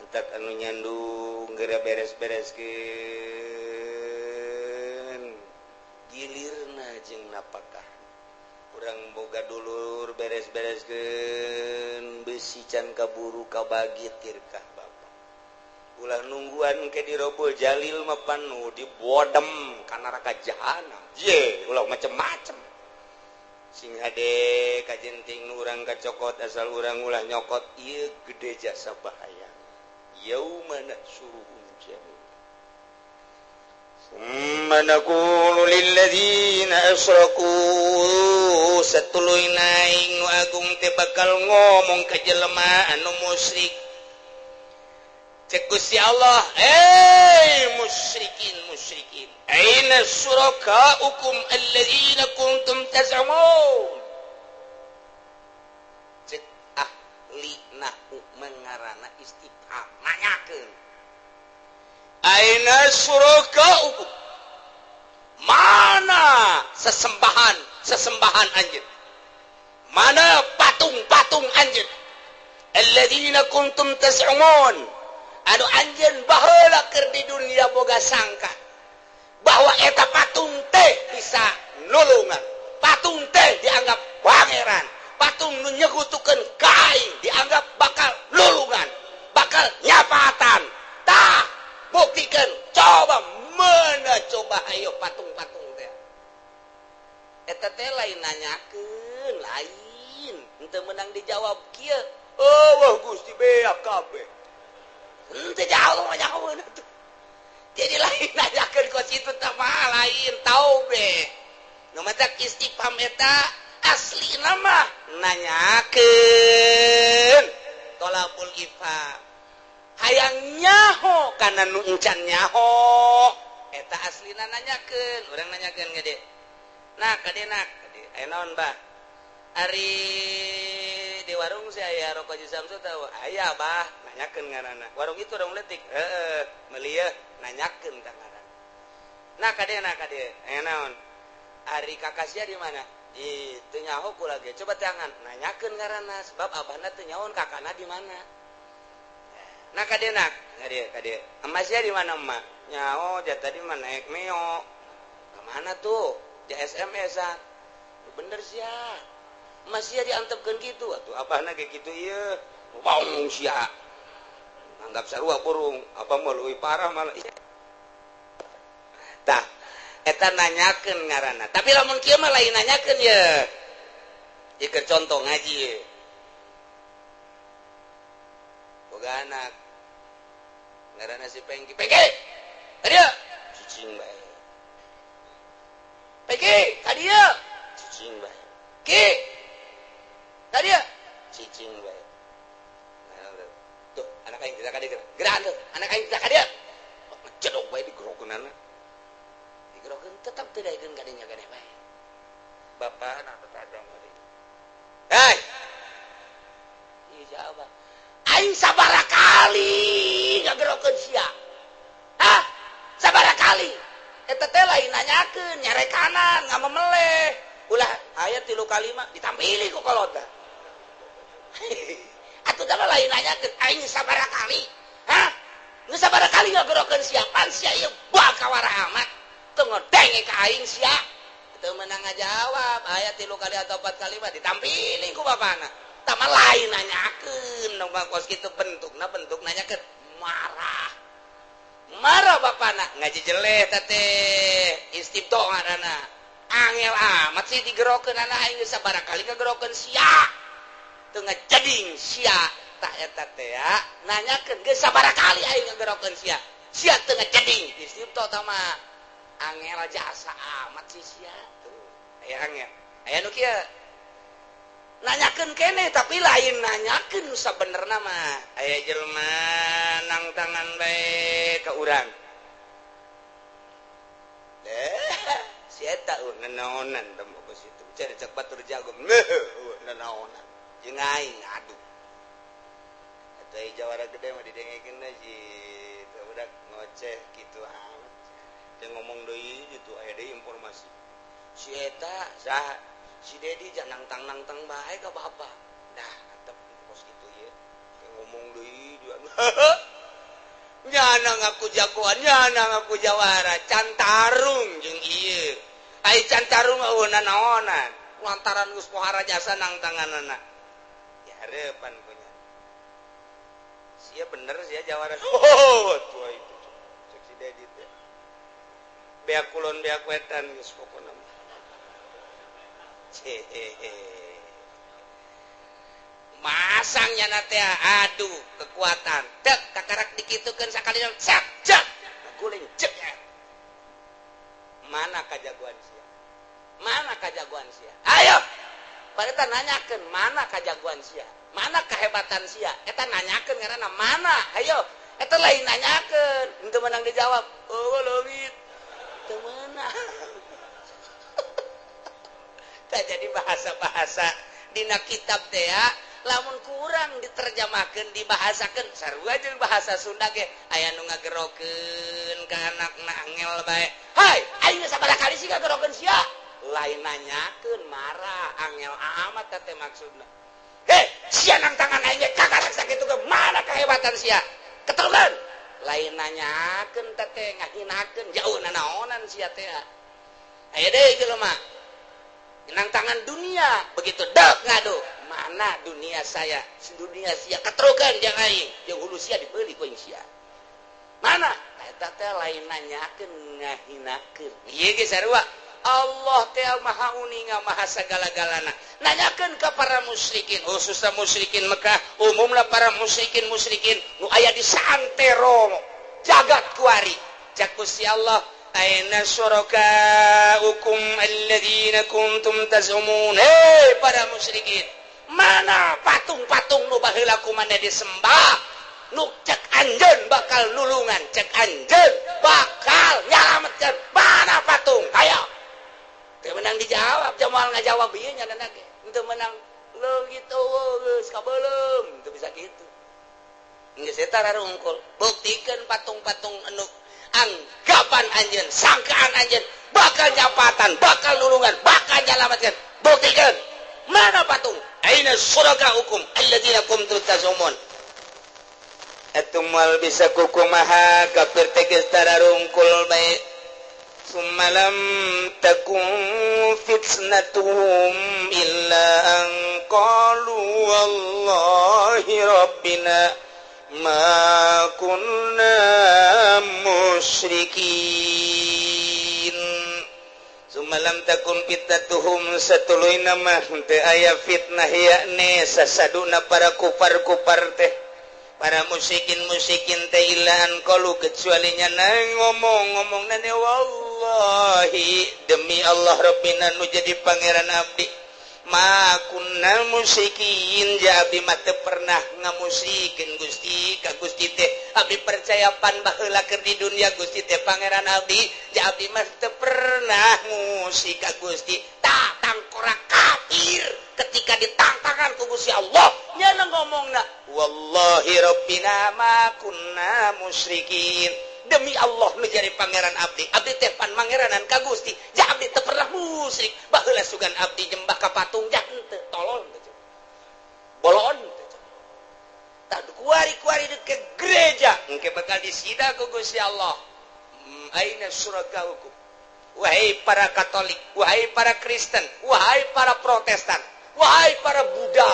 Antak anu nyandung geura beres-bereskeun. Gilirna jeung napakah. Urang boga dulur beres-bereskeun besi can kaburu kabagi tirkah bapak. Ulah nungguan ke dirobol jalil mah panu dibodem ka neraka jahanam. Ye, ulah macem-macem. Sing hade kajenting nu urang kacokot asal urang ulah nyokot ieu gede jasa bahaya. Yauma nahsyuruhum jami'a. Summa naqulu lil ladzina asyraku satuluy naing nu agung teh bakal ngomong ka jelema anu musyrik. Cek Gusti Allah, "Hey musyrikin musyrikin, aina syurakaukum alladzina kuntum taz'umun?" Cek ahli nahu mengarana istifham nanyakeun. Aina syurakaukum? Mana sesembahan sesembahan anjeun? Mana patung-patung anjeun? Alladzina kuntum taz'umun. Anu anjeun baheula keur di dunia boga sangka bahwa eta patung teh bisa nulungan, patung teh dianggap pangeran, patung nu nyekutukeun ka aing dianggap bakal nulungan, bakal nyapatan. Tah, buktikeun, coba mana coba ayo patung-patung teh. Eta teh lain nanyakeun, lain henteu meunang dijawab kieu. Oh, wah Gusti beak kabeh. Henteu jauh mah nyaho atuh. Jadi lain nanyakeun kos kitu teh mah lain taube. Nu matak istifham eta asli nama nanyakeun tolabul ifham. Hayang nyaho kana nu encan nyaho. Eta aslina nanyakeun, urang nanyakeun gede. Nah, kade nak, kade. Aya naon, Bah? Ari di warung si aya rokok Haji Samsu tahu? Aya, Bah. Nanyakeun ngaranna. Warung itu warung leutik. Heeh, meuli yeuh nanyakeun ka ngaranna. Nah, kade nak kade. Aya naon? Ari kakak sia di mana? Di teu nyaho kula ge. Coba tangan nanyakeun ngaranna sebab abahna teu nyaho kakana di mana. Nah, kade nak, kade kade. Emak sia di mana emak? Nyaho ja tadi mah naik meo. Ka mana tuh? Ja SMS-an. Bener sia. Masih diantepkeun kitu atuh abahna ge kitu ieu. Baung sia. Anggap sarua burung, apa mah leuwih parah malah. Tah, eta nanyakeun ngaranna. Tapi lamun kieu mah lain nanyakeun ye. Ieu keur contoh ngaji ye. Boga anak ngaranna si Pengki. Pengki! Ka dieu. Cicing bae. Pengki, ka dieu. Cicing bae. Ki. Ka dieu. Cicing bae. Tuh, anak aing tidak ka dieu. Gerak tuh, anak aing tidak ka dieu. Ngecedok bae digerokeunana. Digerokeun tetap teu daekeun ka dinya keneh bae. Bapana tetadang ka dieu. Hei. Ieu jawab. Aing sabaraha kali ngagerokeun sia. Hah? Sabaraha kali? Eta teh lain nanyakeun, nyarekanan, ngamemeleh. Ulah aya 3 kali mah ditampili ku kolot. Atuh teh lain nanyakeun, aing sabaraha kali? Hah? Geus sabaraha kali ngagerokeun sia? Pan sia ieu bakawara amat. Teu ngodenge ka aing sia. Teu meunang ngajawab, aya 3 kali atau 4 kali mah ditampili ku bapana. Tah mah lain nanyakeun, dong kos kitu bentukna bentuk nanyakeun marah. Marah bapana ngaji jeleh teh istibdo ngaranna. Angel amat sih digerokeun anak aing geus sabaraha kali ngagerokeun sia. Teu ngajeding sia. Tah eta teh ya nanyakeun geus sabaraha kali aing ngagerokeun sia. Sia teu ngajeding istibdo tah mah angel jasa amat sih sia tuh. Aya angel. Aya nu kieu nanyakeun keneh tapi lain nanyakeun sabenerna mah. Aya jelema nang tangan bae ka urang. Si eta nanaonan tembok ke situ. Cek cek batur jago. Nanaonan. Jeung aing adu. Atuh aya jawara gede mah didengekeun si teu budak ngoceh kitu amat. Teu ngomong deui kitu aya deui informasi. Si eta saha? Si Dedi jangan nangtang-nangtang bae ka bapak. Dah, atep kos kitu ieu. Ngomong deui dia. Nyana ngaku jagoan, nyana ngaku jawara, can tarung jeung ieu. Ai can tarung eueuh nanaonan. Lantaran geus pohara jasa nang tanganana. Ya hareupan punya. Sia bener sia jawara. Oh, tua itu. Cek si Dedi teh. Beak kulon beak wetan geus pokona. Masangnya nate aduh kekuatan dek kakarak dikitukeun sakali cek cek guling cek mana kajagoan sia, mana kajagoan sia, ayo pada nanyakeun mana kajagoan sia, mana kehebatan sia, eta nanyakeun karena mana, ayo eta lain nanyakeun henteu meunang dijawab, oh leungit teu meunang. Tak jadi bahasa-bahasa dina kitab teh ya, lamun kurang diterjemahkeun dibahasakeun sarua jeung bahasa Sunda ge aya nu ngagerokeun ka anakna angel bae. Hai, aing sabaraha kali sih ngagerokeun sia? Lain nanyakeun marah angel amat teh maksudna. Heh, sia nang tangan aing ge kakarak sakitu ge mana kehebatan sia? Keterukan. Lain nanyakeun teh ngahinakeun jauh nanaonan sia teh. Aya deui jelema nang tangan dunia begitu dek ngadu mana dunia saya dunia sia keterukan jeung aing jeung hulu sia dibeuli ku aing sia mana eta teh lain nanyakeun ngahinakeun ieu ge sarua Allah teh maha uninga maha sagala-galana nanyakeun ka para musyrikin khususna musyrikin Mekah umumna para musyrikin musyrikin nu aya di saantero jagat kuari cak Gusti Allah aina syurakaukum alladzina kuntum tazumun. Hei para musyrikin, mana patung-patung nu baheula kumaneh disembah, nu cek anjeun bakal nulungan, cek anjeun bakal nyalametkeun, mana patung? Ayo. Teu meunang dijawab, jamal ngajawab ieu nya ge. Teu meunang leungit eueuh geus kabeuleum, teu bisa kitu. Geus eta rarungkul, buktikeun patung-patung anu anggapan anjeun, sangkaan anjeun bakal nyapatan, bakal nulungan, bakal nyalametkeun. Buktikan mana patung? Aina syurakaukum alladzina kuntum tazumun. Atuh moal bisa kukumaha kafir teh geus tararungkul bae. Summa lam takun fitnatuhum illa an qalu wallahi rabbina ma kunna musyrikin. Summa lam takun fitnatuhum satuluyna mah teu aya fitnah yakni sasaduna para kufar-kufar teh para musyrikin-musyrikin teh illa an qalu kecuali nyana ngomong-ngomong nane wallahi demi Allah Rabbina nu jadi pangeran abdi ma kunna musyrikin ja abdi mah teu pernah ngamusikeun Gusti ka Gusti teh abdi percaya pan baheula keur di dunia Gusti teh pangeran abdi ja abdi mah teu pernah musik ka Gusti. Tah tangkorak kafir ketika ditangtangan ku Gusti Allah nyana ngomongna wallahi rabbina ma kunna musyrikin, demi Allah nu jadi pangeran abdi, abdi teh pan mangeranan ka Gusti ja abdi teu pernah musyrik. Baheula sugan abdi nyembah ka patung ja henteu, tolol teh bolon teh. Tah kuari-kuari ke gereja engke bakal disida ku Gusti Allah. Aina syurakaukum, wahai para Katolik, wahai para Kristen, wahai para Protestan, wahai para Buddha,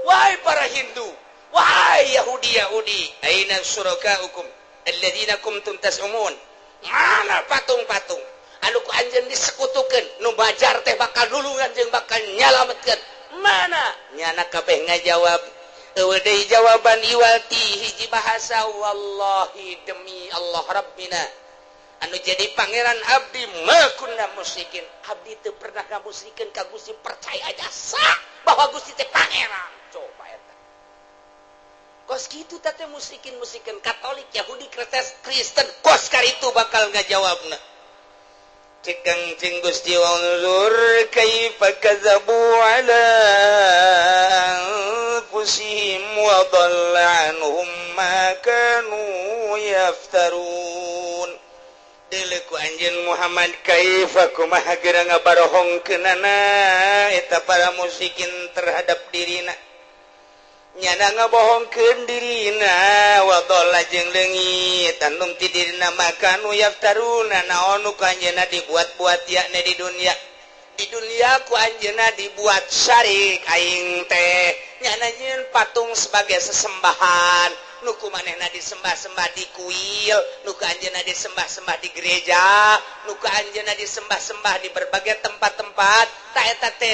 wahai para Hindu, wahai Yahudi Yahudi, aina syurakaukum alladzina kuntum tas'umun. Mana patung-patung anu ku anjeun disekutukeun, nu bajar teh bakal nulungan jeung bakal nyalametkeun? Mana? Nyana kabeh ngajawab eueuh deui jawaban iwal ti hiji bahasa wallahi demi Allah Rabbina anu jadi pangeran abdi ma kunna musyrikin, abdi teu pernah ngamusyrikeun ka Gusti, percaya aja sah bahwa Gusti teh pangeran. Coba eta kos kitu teh musyrikin-musyrikin Katolik, Yahudi, Kristen kos karitu bakal ngajawabna. Cekang cing Gusti unzur kaifa kadzabu ala anfusihim wa dhalla anhum ma kanu yaftarun. Deuleu ku anjeun Muhammad kaifa kumaha geura ngabarohongkeunana eta para musyrikin terhadap dirina. Nyana ngabohongkeun dirina wa dhalla jeung leungit anum ti dirina makanu yaftaruna naon nu ku anjeunna dibuat-buat yakni di dunia. Di dunia ku anjeunna dibuat syarik aing teh nyana nyieun patung sebagai sesembahan nu ku manehna disembah-sembah di kuil, nu ku anjeunna disembah-sembah di gereja, nu ku anjeunna disembah-sembah di berbagai tempat-tempat. Ta eta teh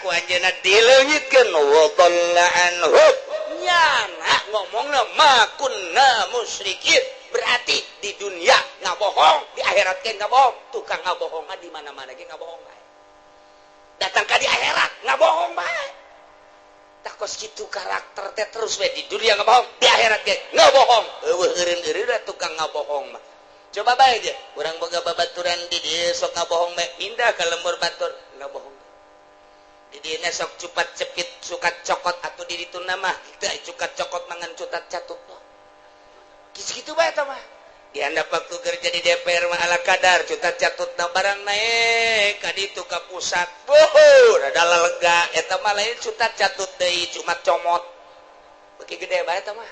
ku anjeunna dileungitkeun wa dhalla anhum. Nyana ngomongna ma kunna musyrikin, berarti di dunia ngabohong, di akhirat ge ngabohong. Tukang ngabohong mah di mana-mana ge ngabohong bae. Datang ka di akhirat ngabohong bae. Tah kos kitu karakter teh terus we di dunia ngabohong, di akhirat ge ngabohong. Eueuh eureun-eureun tukang ngabohong mah. Coba bae ge, urang boga babaturan di dieu sok ngabohong bae, pindah ka lembur batur ngabohong. Di dieu sok cupat cepit, suka cokot atuh di ditu mah teu cukat cokot mangan cutat catut. Kitu kitu bae eta mah. Di handap waktu kerja di DPR mah ala kadar cutat catutna barang naik ka ditu ka pusat. Boh, rada lega eta mah lain cutat catut deui cuma comot. Beuki gede bae eta mah.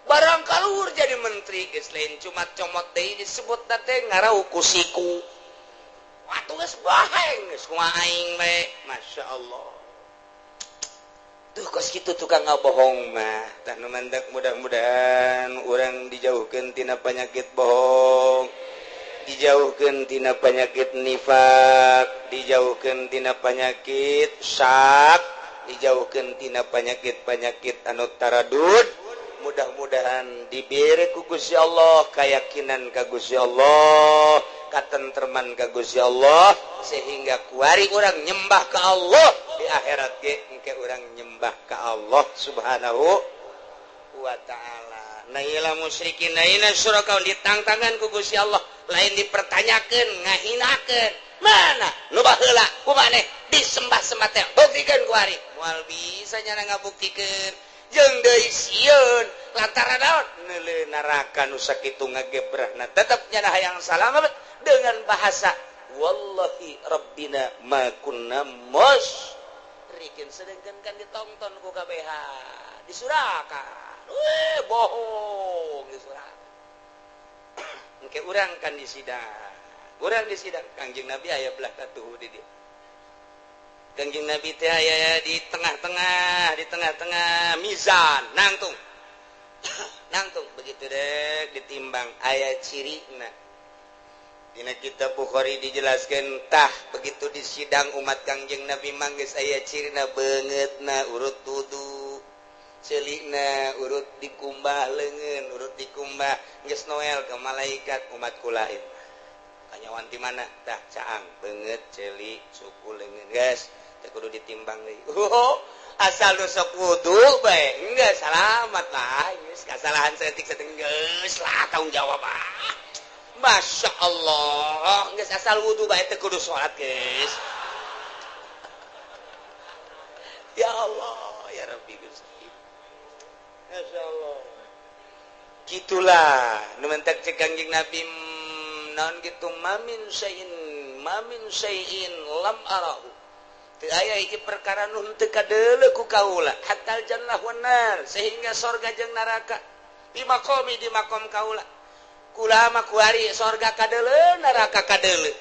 Barang kaluhur jadi menteri geus lain cuma comot deui disebutna teh ngarau ku siku. Atuh geus baheng geus kumaha aing bae. Masya Allah. Tuh kos kitu tukang ngabohong mah. Tah nu mandak mudah-mudahan urang dijauhkeun tina penyakit bohong, dijauhkeun tina penyakit nifak, dijauhkeun tina penyakit syak, dijauhkeun tina penyakit-penyakit anu taradud. Mudah-mudahan diberi ku Gusti Allah keyakinan ka Gusti Allah, katentreman ka Gusti Allah, sehingga kuari urang nyembah ka Allah di akhirat ge engke urang nyembah ka Allah Subhanahu wa taala. Naila musyrikin naila syuraka ditangtangan ku Gusti Allah, lain dipertanyakeun, ngahinakeun. Mana nu baheula ku maneh disembah-sembah teh buktikeun kuari. Moal bisa nyana ngabuktikeun. Jeung deui sieun lantaran naon neuleuh neraka nu sakitu ngagebrahna tetep nyana hayang salamet dengan bahasa wallahi rabbina ma kunna musyrikin, sedangkan kan ditonton ku KBH disurakan, weh bohong disurakan engke urang kan disidang. Urang di sidang Kangjeng Nabi aya belah katuhu di dieu. Kangjeng Nabi teh aya di tengah-tengah, di tengah-tengah mizan, nangtung. Nangtung begitu dek ditimbang aya cirina. Dina kitab Bukhari dijelaskan tah begitu di sidang umat Kangjeng Nabi manggeus aya cirina beungeutna urut wudu. Celikna urut dikumbah leungeun urut dikumbah geus noel ke malaikat umat kula ieu kanyawan di mana tah caang beungeut celik suku leungeun geus teu kudu ditimbang deui. Oh, asal nu sok wudu bae geus salamat lah geus kasalahan saeutik-saeutik geus lah tanggung jawab ah. Masya Allah geus asal wudu bae teu kudu salat geus. Ya Allah ya Rabbi Gusti. Masya Allah. Gitulah nu mentak cek Kangjeng Nabi naon gitu mamin syai'in lam arahu. Teu aya hiji perkara nu henteu kadeuleu ku kaula hatal jannah wan nar sehingga sorga jeung neraka di maqami di maqam kaula. Kula mah kuari sorga kadeuleu neraka kadeuleu.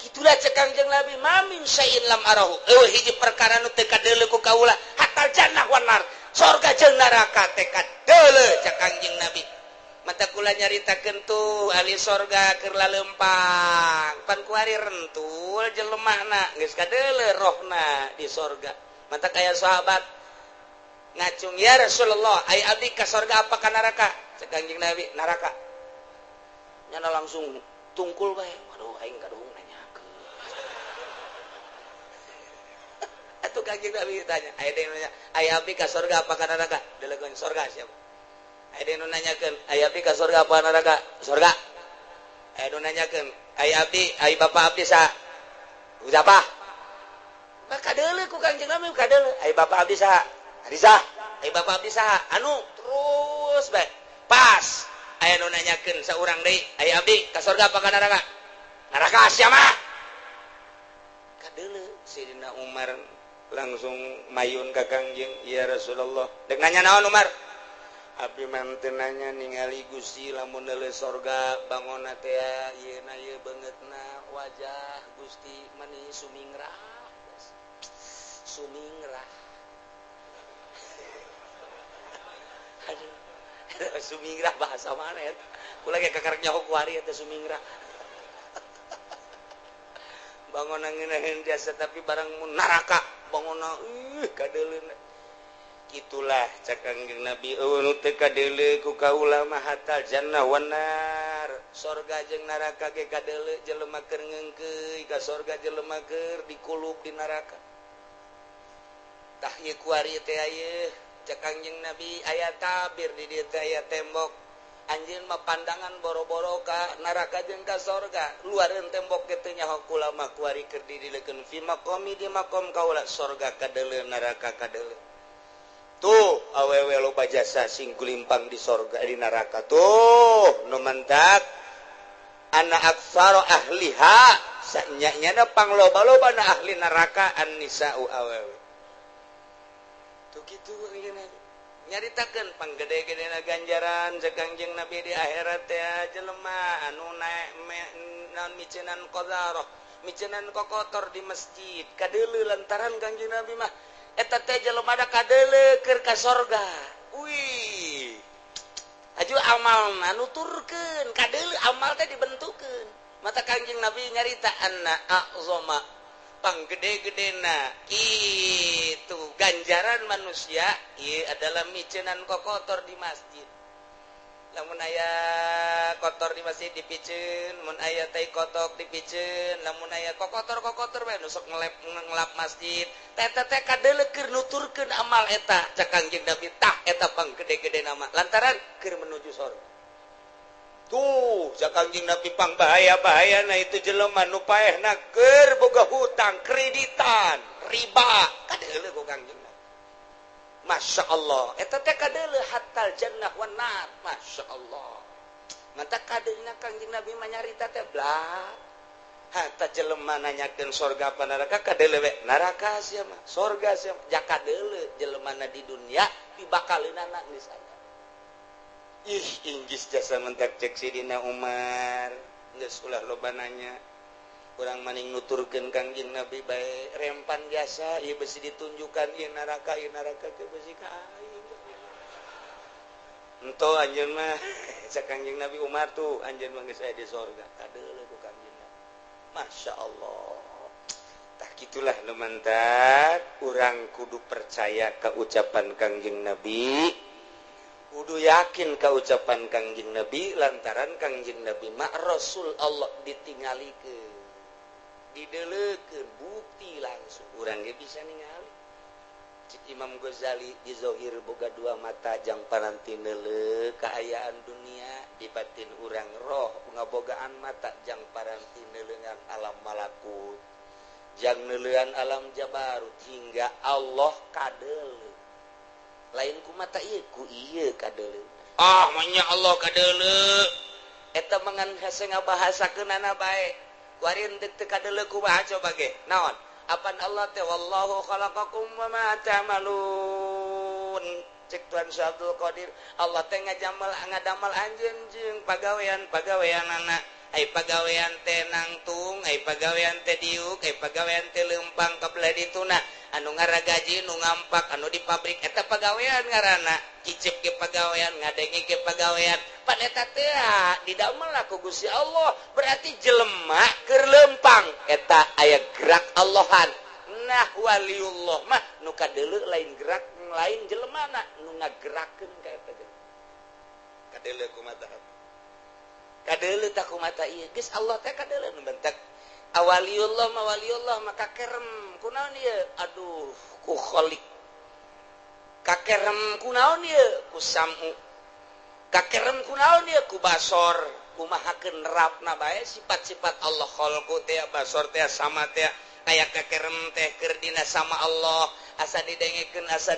Gitulah cek Kangjeng Nabi mamin syai'in lam arahu. Eueuh hiji perkara nu teu kadeuleu ku kaula hatal jannah wan nar. Sorga jeung neraka teh kadeuleu cek Kangjeng Nabi. Mata kula nyaritakeun tuh ahli sorga keur lalempang. Pan kuari rentul jelemahna geus kadeuleu rohna di sorga. Mata kaya sahabat ngacung ya Rasulullah, ai abdi ka sorga apa ka neraka? Cek Kangjeng Nabi, neraka. Nyana langsung tungkul bae. Waduh aing kaduhung nanyakeun. Atuh Kangjeng Nabi ditanya, aya deui nanya, ai abdi ka sorga apa ka neraka? Delegeun sorga siapa? Aya deui nu nanyakeun, ai abdi ka sorga apa neraka? Sorga. Aya nu nanyakeun, ai abdi, ai bapa abdi saha? Siapa? Maka kadeuleu ku Kangjeng Nabi kadeuleu. Ai bapa abdi saha? Harizah. Ai bapa abdi saha? Anu terus bae. Pas aya nu nanyakeun saurang deui, ai abdi ka sorga apa ka neraka? Neraka sia mah. Kadeuleu Sidina Umar langsung mayun ka Kangjeng, ya Rasulullah. Dek nanya naon Umar? Abdi mah teu nanya ningali Gusti lamun deuleu sorga bangonna teh ieu na ieu beungeutna wajah Gusti mani sumingrah. Sumingrah. Aduh. Sumingrah bahasa mana eta? Kula ge kakarek nyaho kuari eta sumingrah. Bangonna ngeunaheun jasa tapi barang mun neraka bangonna kadeuleu. Itulah cek Kangjeng Nabi eueuh nu teu kadeuleu ku kaula mah hatal jannah wan nar. Sorga jeung neraka ge kadeuleu jelema keur ngeungkeuy ka sorga jelema keur dikulub di neraka. Tah ieu kuari teh ieu cek Kangjeng Nabi aya tabir di dieu teh aya tembok. Anjeun mah pandangan boro-boro ka neraka jeung ka sorga. Luareun tembok ge teu nyaho kula mah kuari keur didileukeun fi maqami di maqam kaula sorga kadeuleu neraka kadeuleu. Tuh awewe loba jasa sing gulimpang di sorga di neraka tuh nu mentak ana aksara ahliha sanyanya pangloba-loba na ahli neraka an-nisa'u awewe. Tuh kitu nyaritakeun panggede-gedena ganjaran cek Kangjeng Nabi di akhirat teh jelema anu naek naon micenan qadarah micenan kokotor di masjid kadeuleu lantaran Kangjeng Nabi mah eta teh jelema da kadeuleu keur ka sorga. Wih. Aju amalna nuturkeun, kadeuleu amal teh dibentukeun. Mata Kangjeng Nabi nyarita anna a'zama panggede-gedena kitu ganjaran manusia ieu adalah micenan kokotor di masjid. Lamun aya kotor di masjid dipiceun, mun aya tai kotok dipiceun, lamun aya kokotor-kokotor bae nu sok ngelap masjid. Teh teh kadeuleu keur nuturkeun amal eta cek Kangjeng Nabi tah eta panggede-gede nama lantaran keur menuju sorga. Tuh cek Kangjeng Nabi pang bahaya-bahayana itu jelema nu paehna keur boga hutang kreditan riba kadeuleu ku Kangjeng Nabi. Masya Allah, eta teh kadeuleu hatal jannah wan nar. Masya Allah. Mata kadeulna Kangjeng Nabi mah nyarita teh blak. Hatta jelema nanyakeun sorga apa neraka kadeuleu we neraka sia mah, sorga sia mah. Ja kadeuleu jelemana di dunia dibakaleunana geus aya. Ih, inggis jasa mentak cek Sidina Umar. Geus ulah loba nanya. Urang maning nuturkeun Kangjeng Nabi bae rempan jasa ieu besi ditunjukkan ieu neraka teh besi ka aing. Ento anjeun mah cak Kangjeng Nabi Umar tuh anjeun mah geus aya di sorga kadeuleu ku Kangjeng Nabi. Masya Allah. Tah kitulah nu mantak urang kudu percaya ka ucapan Kangjeng Nabi, kudu yakin ka ucapan Kangjeng Nabi lantaran Kangjeng Nabi mah Rasul Allah ditingalikeun, dideleukeun bukti langsung urang ge bisa ningali. Cik Imam Ghazali di zohir boga dua mata jang paranti neuleuh kaayaan dunia di batin urang roh ngabogaan mata jang paranti neuleuhan alam malakut jang neuleuhan alam jabarut hingga Allah kadeuleuh lain ku mata ieu ku ieu kadeuleuh. Ah manya Allah kadeuleuh eta mangan hese ngabahasakeunana bae kuari deuk teu kadeuleuh kumaha coba ge naon apan Allah teh wallahu khalaqakum wa ma ta'malun. Cek Tuhan Syekh Abdul Qadir Allah teh ngajamal ngadamel anjeun jeung pagawean-pagaweanana. Ai pagawean teh nangtung, ai pagawean teh diuk, ai pagawean teh leumpang ka belah dituna, anu ngaragaji, nu ngampak, anu di pabrik eta pagawean ngaranna. Cicip ge pagawean, ngadenge ge pagawean. Pan eta teh didamel ku Gusti Allah, berarti jelema keur leumpang eta aya gerak Allahan. Nah waliullah mah nu kadeuleu lain gerak lain jelemana nu ngagerakeun ka eta ge. Kadeuleu ku mata kadeuleu tak ku mata ieu geus Allah teh kadeuleu nu bentak awaliullah ma waliullah maka kerem kunaon ieu aduh ku khaliq kakerem kunaon ieu ku sam'u kakerem kunaon ieu ku basor kumahakeun nerapna bae sifat-sifat Allah khalqu teh basor teh sama teh aya kakerem teh keur dina sama Allah asa didengekeun asa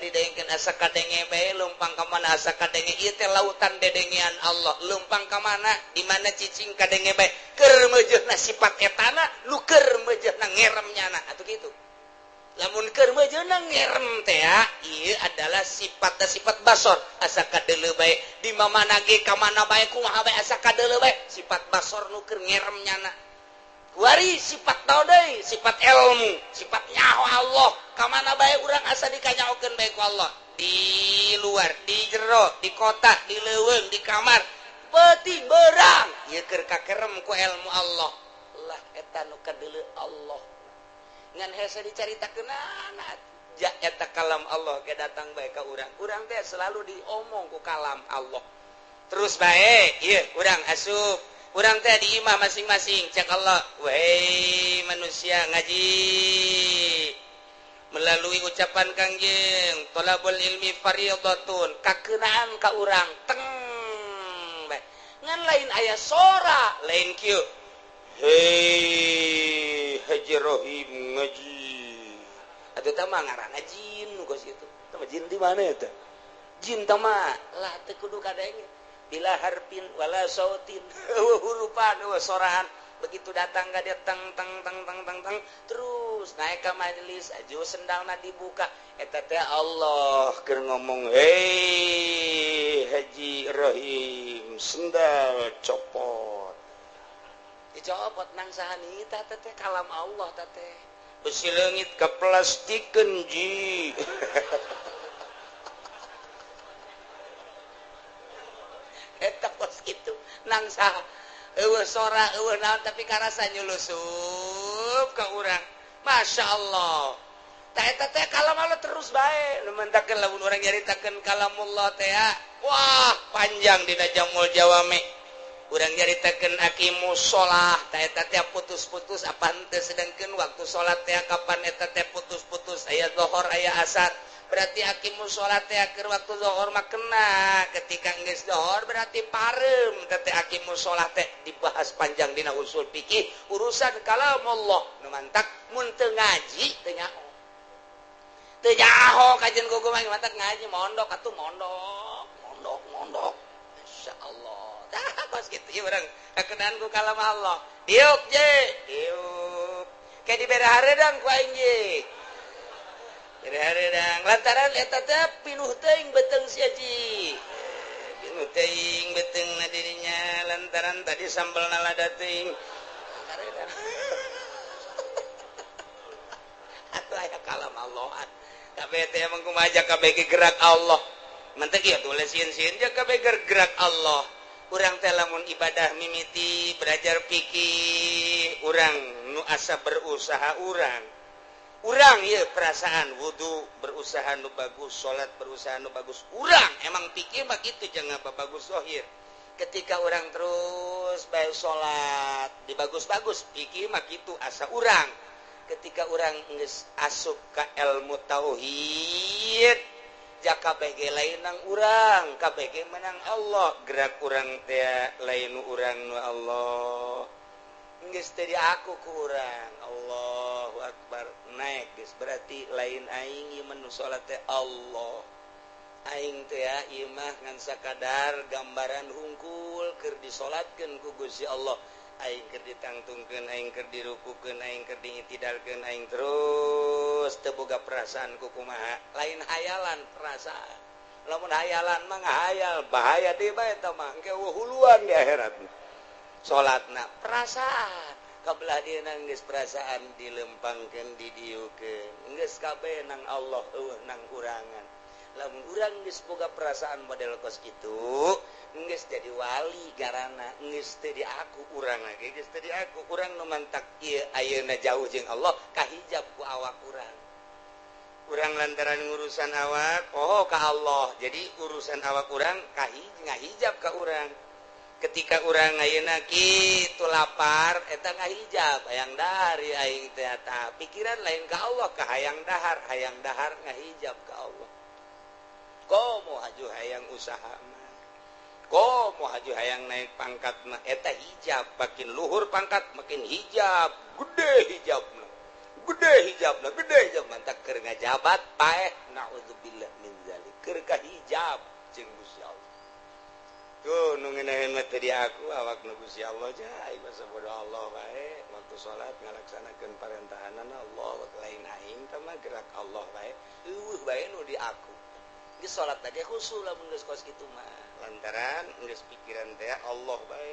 kadenge bae leumpang ka mana asa kadenge ieu teh lautan dedengean Allah leumpang ka mana di mana cicing kadenge bae keur meujeuhna sifat etana nu keur meujeuhna ngerem nyana atuh kitu lamun keur meujeuhna ngerem teh ieu adalah sifat basor asa kadeuleu bae di mana ge ka mana bae kumaha bae asa kadeuleu bae sifat basor nu keur ngerem nyana kuari sifat tau deui sifat ilmu sifat nyaho Allah ka mana bae urang asa dikanyaokeun bae ku Allah di luar di jero di kota di leuweung di kamar peuting beurang ieu keur kakerem ku ilmu Allah lah eta nu kadeuleu Allah ngan hese dicaritakeunana ja eta kalam Allah ge datang bae ka urang urang teh selalu diomong ku kalam Allah terus bae ieu urang asup urang teh di imah masing-masing cek Allah wahai manusia ngaji melalui ucapan Kangjeng thalabul ilmi fardhatun kakeunaan ka urang teng bae ngan lain aya sora lain kieu hei Haji Rohim ngaji atuh tah mah ngaranna jin nu kos kitu tah mah jin di mana eta jin tah mah lah teu kudu kadenge bila harpin wala sautin hurupan soraan begitu datang ka dia teng teng teng teng teng teng terus naik ke majelis aju sendalna dibuka eta teh Allah keur ngomong hei Haji Rohim sendal copot dicopot nang sahanita teh kalam Allah teh besi leungit ka plastikeun ji eta kos kitu nang saha eueuh sora eueuh naon tapi karasa nyulusup ka urang Masya Allah tah eta teh kalam Allah terus bae nu mentakeun lamun urang nyaritakeun kalamullah teh wah panjang dina jamul jawami urang nyaritakeun aqimus shalah tah eta teh putus-putus apa henteu sedengkeun waktu salat teh kapan eta teh putus-putus aya zuhur aya asar berarti aqimus sholat teh keur waktu zuhur mah kena ketika geus zuhur berarti parem teh aqimus sholat teh dibahas panjang dina usul fikih urusan kalamullah nu mantak mun teu ngaji teu nyaho teu nyaho kajian gogo mah mantak ngaji mondok atuh mondok mondok mondok masyaallah tah kos kitu ieu urang kakenaan ku kalam Allah diuk je diuk kayak dibere hareudang ku aing je hareudang lantaran eta teh pinuh teuing beuteung si Haji pinuh teuing beuteungna dirinya lantaran lantaran tadi sambal nalada teuing. Atuh aya kalam Allahan. Kabeh teh emang kumaha kabeh gerak Allah. Mentek ieu tulis sieun-sieun ja kabeh gerak Allah. Urang teh lamun ibadah mimiti belajar fikih, urang nu asa berusaha urang. Urang ieu perasaan wudu berusaha nu bagus, salat berusaha nu bagus. Urang emang pikir mah kitu jangan bagus zahir. Ketika orang terus bae salat dibagus-bagus pikir mah kitu asa urang. Ketika orang geus asup ka ilmu tauhid ja kabeh ge lain nang urang, kabeh ge menang Allah, gerak urang teh lain urang nu Allah. Geus teu diaku ku urang. Allahu akbar naik geus berarti lain aing ieu mah nu salat teh Allah. Aing teh ya ieu mah ngan sakadar gambaran hungkul keur disolatkeun ku Gusti Allah. Aing keur ditangtungkeun, aing keur dirukukeun, aing keur diitidalkeun, aing terus teu boga perasaan ku kumaha. Lain hayalan perasaan. Lamun hayalan mah ngahayal, bahaya deui bae eta mah engke huluan di akhirat. Salatna perasaan, kabelah dieuna geus perasaan dilempangkeun, didiukeun. Geus kabeh nang Allah eueuh nang urangan. Lamun urang geus boga perasaan model kos kitu, geus jadi wali garana, geus teu diaku urang lagi, geus teu diaku urang nu mantak ieu ayeuna jauh jeung Allah kahijab ku awak urang. Urang lantaran ngurusan awak, oh ka Allah. Jadi urusan awak urang ngahijab ka urang. Ketika urang ayeuna kitu lapar eta ngahijab hayang dahar aing teh eta. Pikiran lain ka Allah, ka hayang dahar ngahijab ka Allah. Komo haju hayang usaha mah, komo haju hayang naik pangkat mah, eta hijab makin luhur pangkat makin hijab, gede hijabna, gede hijabna, gede hijab mantak keur ngajabat paeh, naudzubillah min zalik, keur kahijab jeung Gusti Allah. Tuh nu ngeunaheun mah teu diaku awak nu Gusti Allah ja, aing mah bodoh Allah bae, waktu salat ngalaksanakeun parentahanana Allah, lain aing teh mah gerak Allah bae, eueuh bae nu diaku. Geus salat lagi khusyuk lamun geus kos kitu mah lantaran geus pikiran teh Allah bae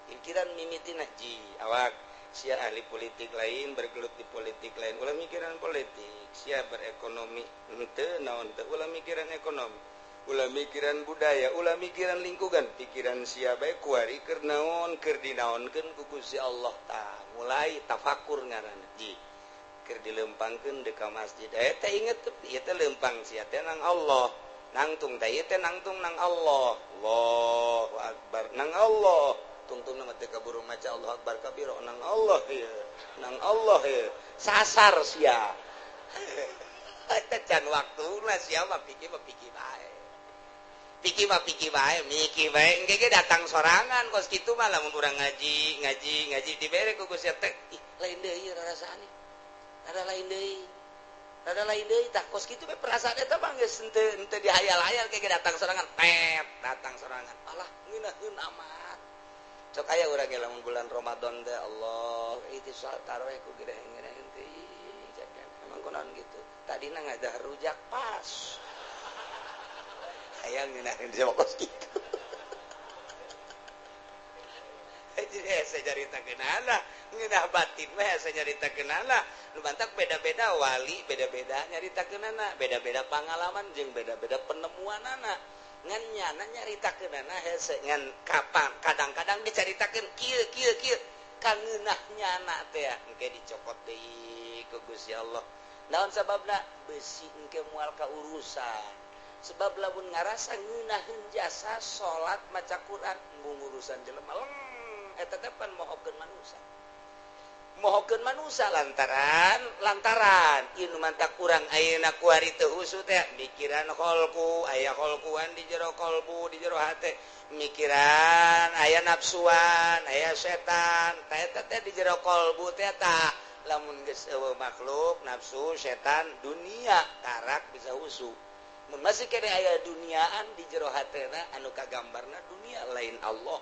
pikiran mimitina ji awak sia ahli politik lain bergelut di politik lain ulah mikiran politik sia berekonomi henteu naon teu ulah mikiran ekonomi ulah mikiran budaya ulah mikiran lingkungan pikiran sia bae kuari keur naon keur dinaonkeun ku Gusti Allah tah mulai tafakur ngaranna ji keur dilempangkeun deuk ka masjid teh inget ieu teh lempang sia teh nang Allah nangtung teh ieu teh nangtung nang Allah Allahu akbar nang Allah tungtungna mah teu kaburu maca Allahu akbar kabiro nang Allah ieu nang Allah ieu sasar sia eta can waktuna sia mah pikir bae pikir mah pikir bae mikir bae engke ge datang sorangan kos kitu mah lamun urang ngaji ngaji ngaji dibere ku Gusti teh ih lain deui rarasaan ada lain deui ada lain deui tah kos kitu perasaan eta mah geus henteu dihayal-hayal kayak datang sorangan pep datang sorangan alah ngeunaheun amat sok aya urang ge lamun bulan Ramadan teh Allah itu salat tarawih ku gede ngeunaheun teh emang kunaon gitu tadina ngadah rujak pas hayang ngeunaheun sama kos kitu. Jadi saya nyaritakeun ana ngeunah batin mah saya nyaritakeun ana nu bantak beda-beda wali beda-beda nyaritakeun ana beda-beda pengalaman jeung beda-beda penemuanana ngan nyana nyaritakeun ana hese ngan kapan kadang-kadang dicaritakeun kieu kieu kieu ka ngeunah nyana teh engke dicokot deui ku Gusti Allah naon sababna besi engke moal ka urusan sebab lamun ngarasa ngeunaheun jasa salat maca Quran mung urusan jelema eta teh pan mohokeun manusa mohokeun manusa lantaran ieu nu mantak urang ayeuna kuari teu husu teh mikiran kholku aya kholkuan di jero kolbu di jero hate mikiran aya nafsuan aya setan tah eta teh di jero kolbu teh tah lamun geus eueuh makhluk nafsu setan dunia tarak bisa husu mun masih kene aya duniaan di jero hatena anu kagambarna dunia lain Allah.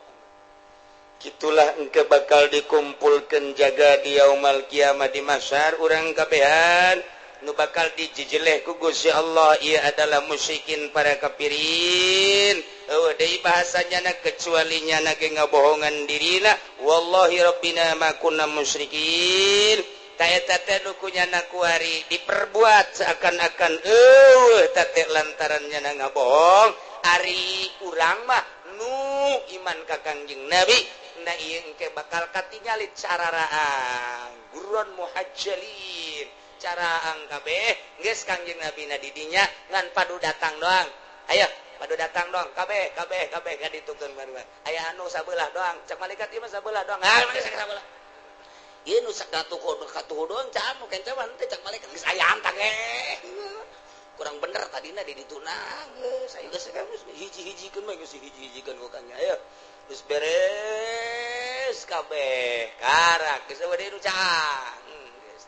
Gitulah engke bakal dikumpulkan jaga di yaumal kiamah di mahsyar urang kabehan Nu bakal dijejeleh ku Gusti Allah ieu adalah musyrikin para kafirin. Eueuh deui bahasanya na kecuali nyana ge ngabohongan dirina wallahi rabbina ma kunna musyrikin. Ta eta teh nu ku nyana kuari diperbuat seakan-akan eueuh teh lantaran nyana ngabohong. Ari urang mah nu iman ka Kangjeng Nabi na ieu engke bakal katingali cararaang gurron muhajjalin caraang kabeh geus Kangjeng Nabi na didinya ngan padu datang doang. Ayo padu datang doang kabeh kabeh kabeh kaditukeun baru. Aya anu sabelah doang cek malaikat ieu mah sabelah doang. Ah sabelah. Ieu nu sakatuh katuh doang cak anu kencaman teh cek malaikat geus aya antang kurang bener tadina di dituna geus ayo geus hiji-hijikeun mah geus hiji-hijikeun ku Kangjeng. Ayo geus beres kabeh karak geus eueuh nu caang.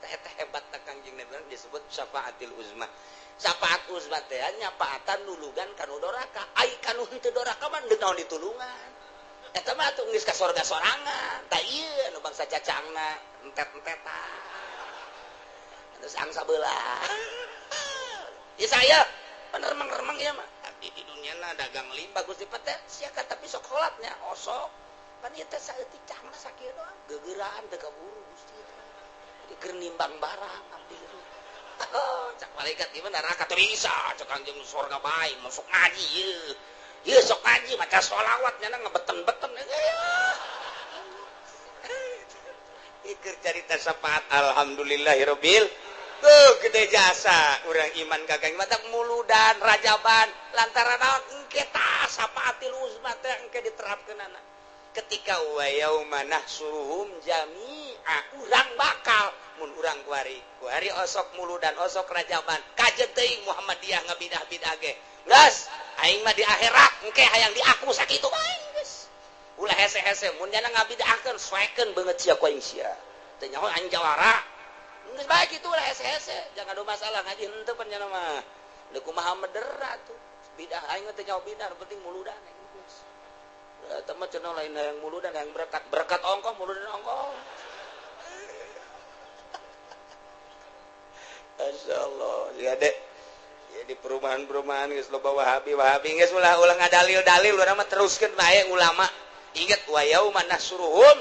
Eta hebat ta Kangjeng Nabi disebut syafaatil uzma. Syafaat uzma teh nyafaatan nulungan kanu doraka. Ai kanu henteu doraka mah deuk naon ditulungan. Eta mah atuh geus ka sorga sorangan. Tah ieu anu bangsa cacangna entet-entetan. Terus angsa belah. Ya saya penermang-remang ieu mah. Tapi di dunia na dagang limbah Gusti teh sia tapi sok salatnya osok. Pan ieu teh saeutik cangna sakieu doang. Geugeuraan teu kaburu Gusti. Keur nimbang barang abdi. Cak malaikat ieu neraka teu bisa, cak Kangjeng sorga bae, masuk ngaji ieu. Ieu sok ngaji maca sholawat nyana ngebeten-beten. Ieu carita syafaat alhamdulillahirabbil. Tuh gede jasa urang iman ka Kangjeng matak muludan rajaban lantaran naon engke tah syafaatil uzma teh engke diterapkeunana. Ketika wa yauma nahsuruhum jami'a urang bakal mun urang kuari kuari osok muludan osok rajaban kajen teuing Muhammadiyah ngabidah-bidah ge geus aing mah di akhirat engke hayang diaku sakitu bae geus ulah hese-hese mun nyana ngabidahkeun soekeun beungeut sia ku aing sia teu nyaho aing jawara geus bae kitu ulah hese-hese jangan ada masalah ngaji henteu pan nyana mah deuk kumaha medera tuh bidah aing mah teu nyaho bidah penting muludan aing geus. Teman cenah lain yang muludan yang berkat berkat ongkoh muludan ongkoh. Masyaallah ya dek ya di perumahan-perumahan geus loba Wahabi Wahabi geus ulah ulah ngadalil-dalil urang mah teruskeun bae ulama. Ingat wa yauma nahsuruhum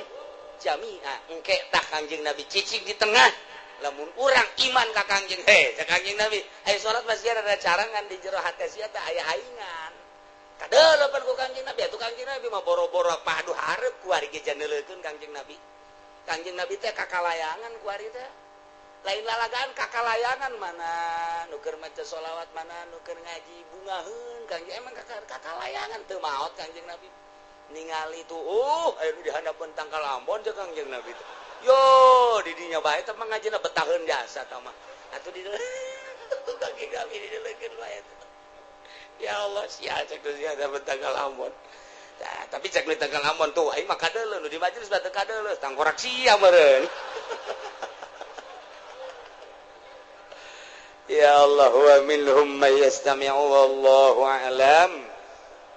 jami'a engke tah Kangjeng Nabi cicing di tengah lamun urang iman ka Kangjeng he cak Kangjeng Nabi aya salat masih ada carangan di jero hate sia teh aya aingan. Kadeulepan ku Kangjeng Nabi atuh Kangjeng Nabi mah boro-boro padu hareup ku ari ge janeulekeun Kangjeng Nabi. Kangjeng Nabi teh kakalayangan ku ari teh. Lain lalagaan kakalayangan mana nu keur maca sholawat mana nu keur ngaji bungaheun Kangjeng emang kakalayangan teu maot Kangjeng Nabi. Ningali tuh aya nu di handapeun tangkal ambon jeung Kangjeng Nabi teh. Yo di dinya bae teh mah ngajina betaheun jasa tah mah. Atuh di Kangjeng Nabi dideleukeun bae teh. Ya Allah sia cek teh sia dapat tanggal ambon. Nah, tapi cek tanggal ambon tuh aing mah kadeuleuh nu di majelis mah teu kadeuleuh tangkorak sia meureun. Ya Allah wa minhum may yastami'u wallahu a'lam.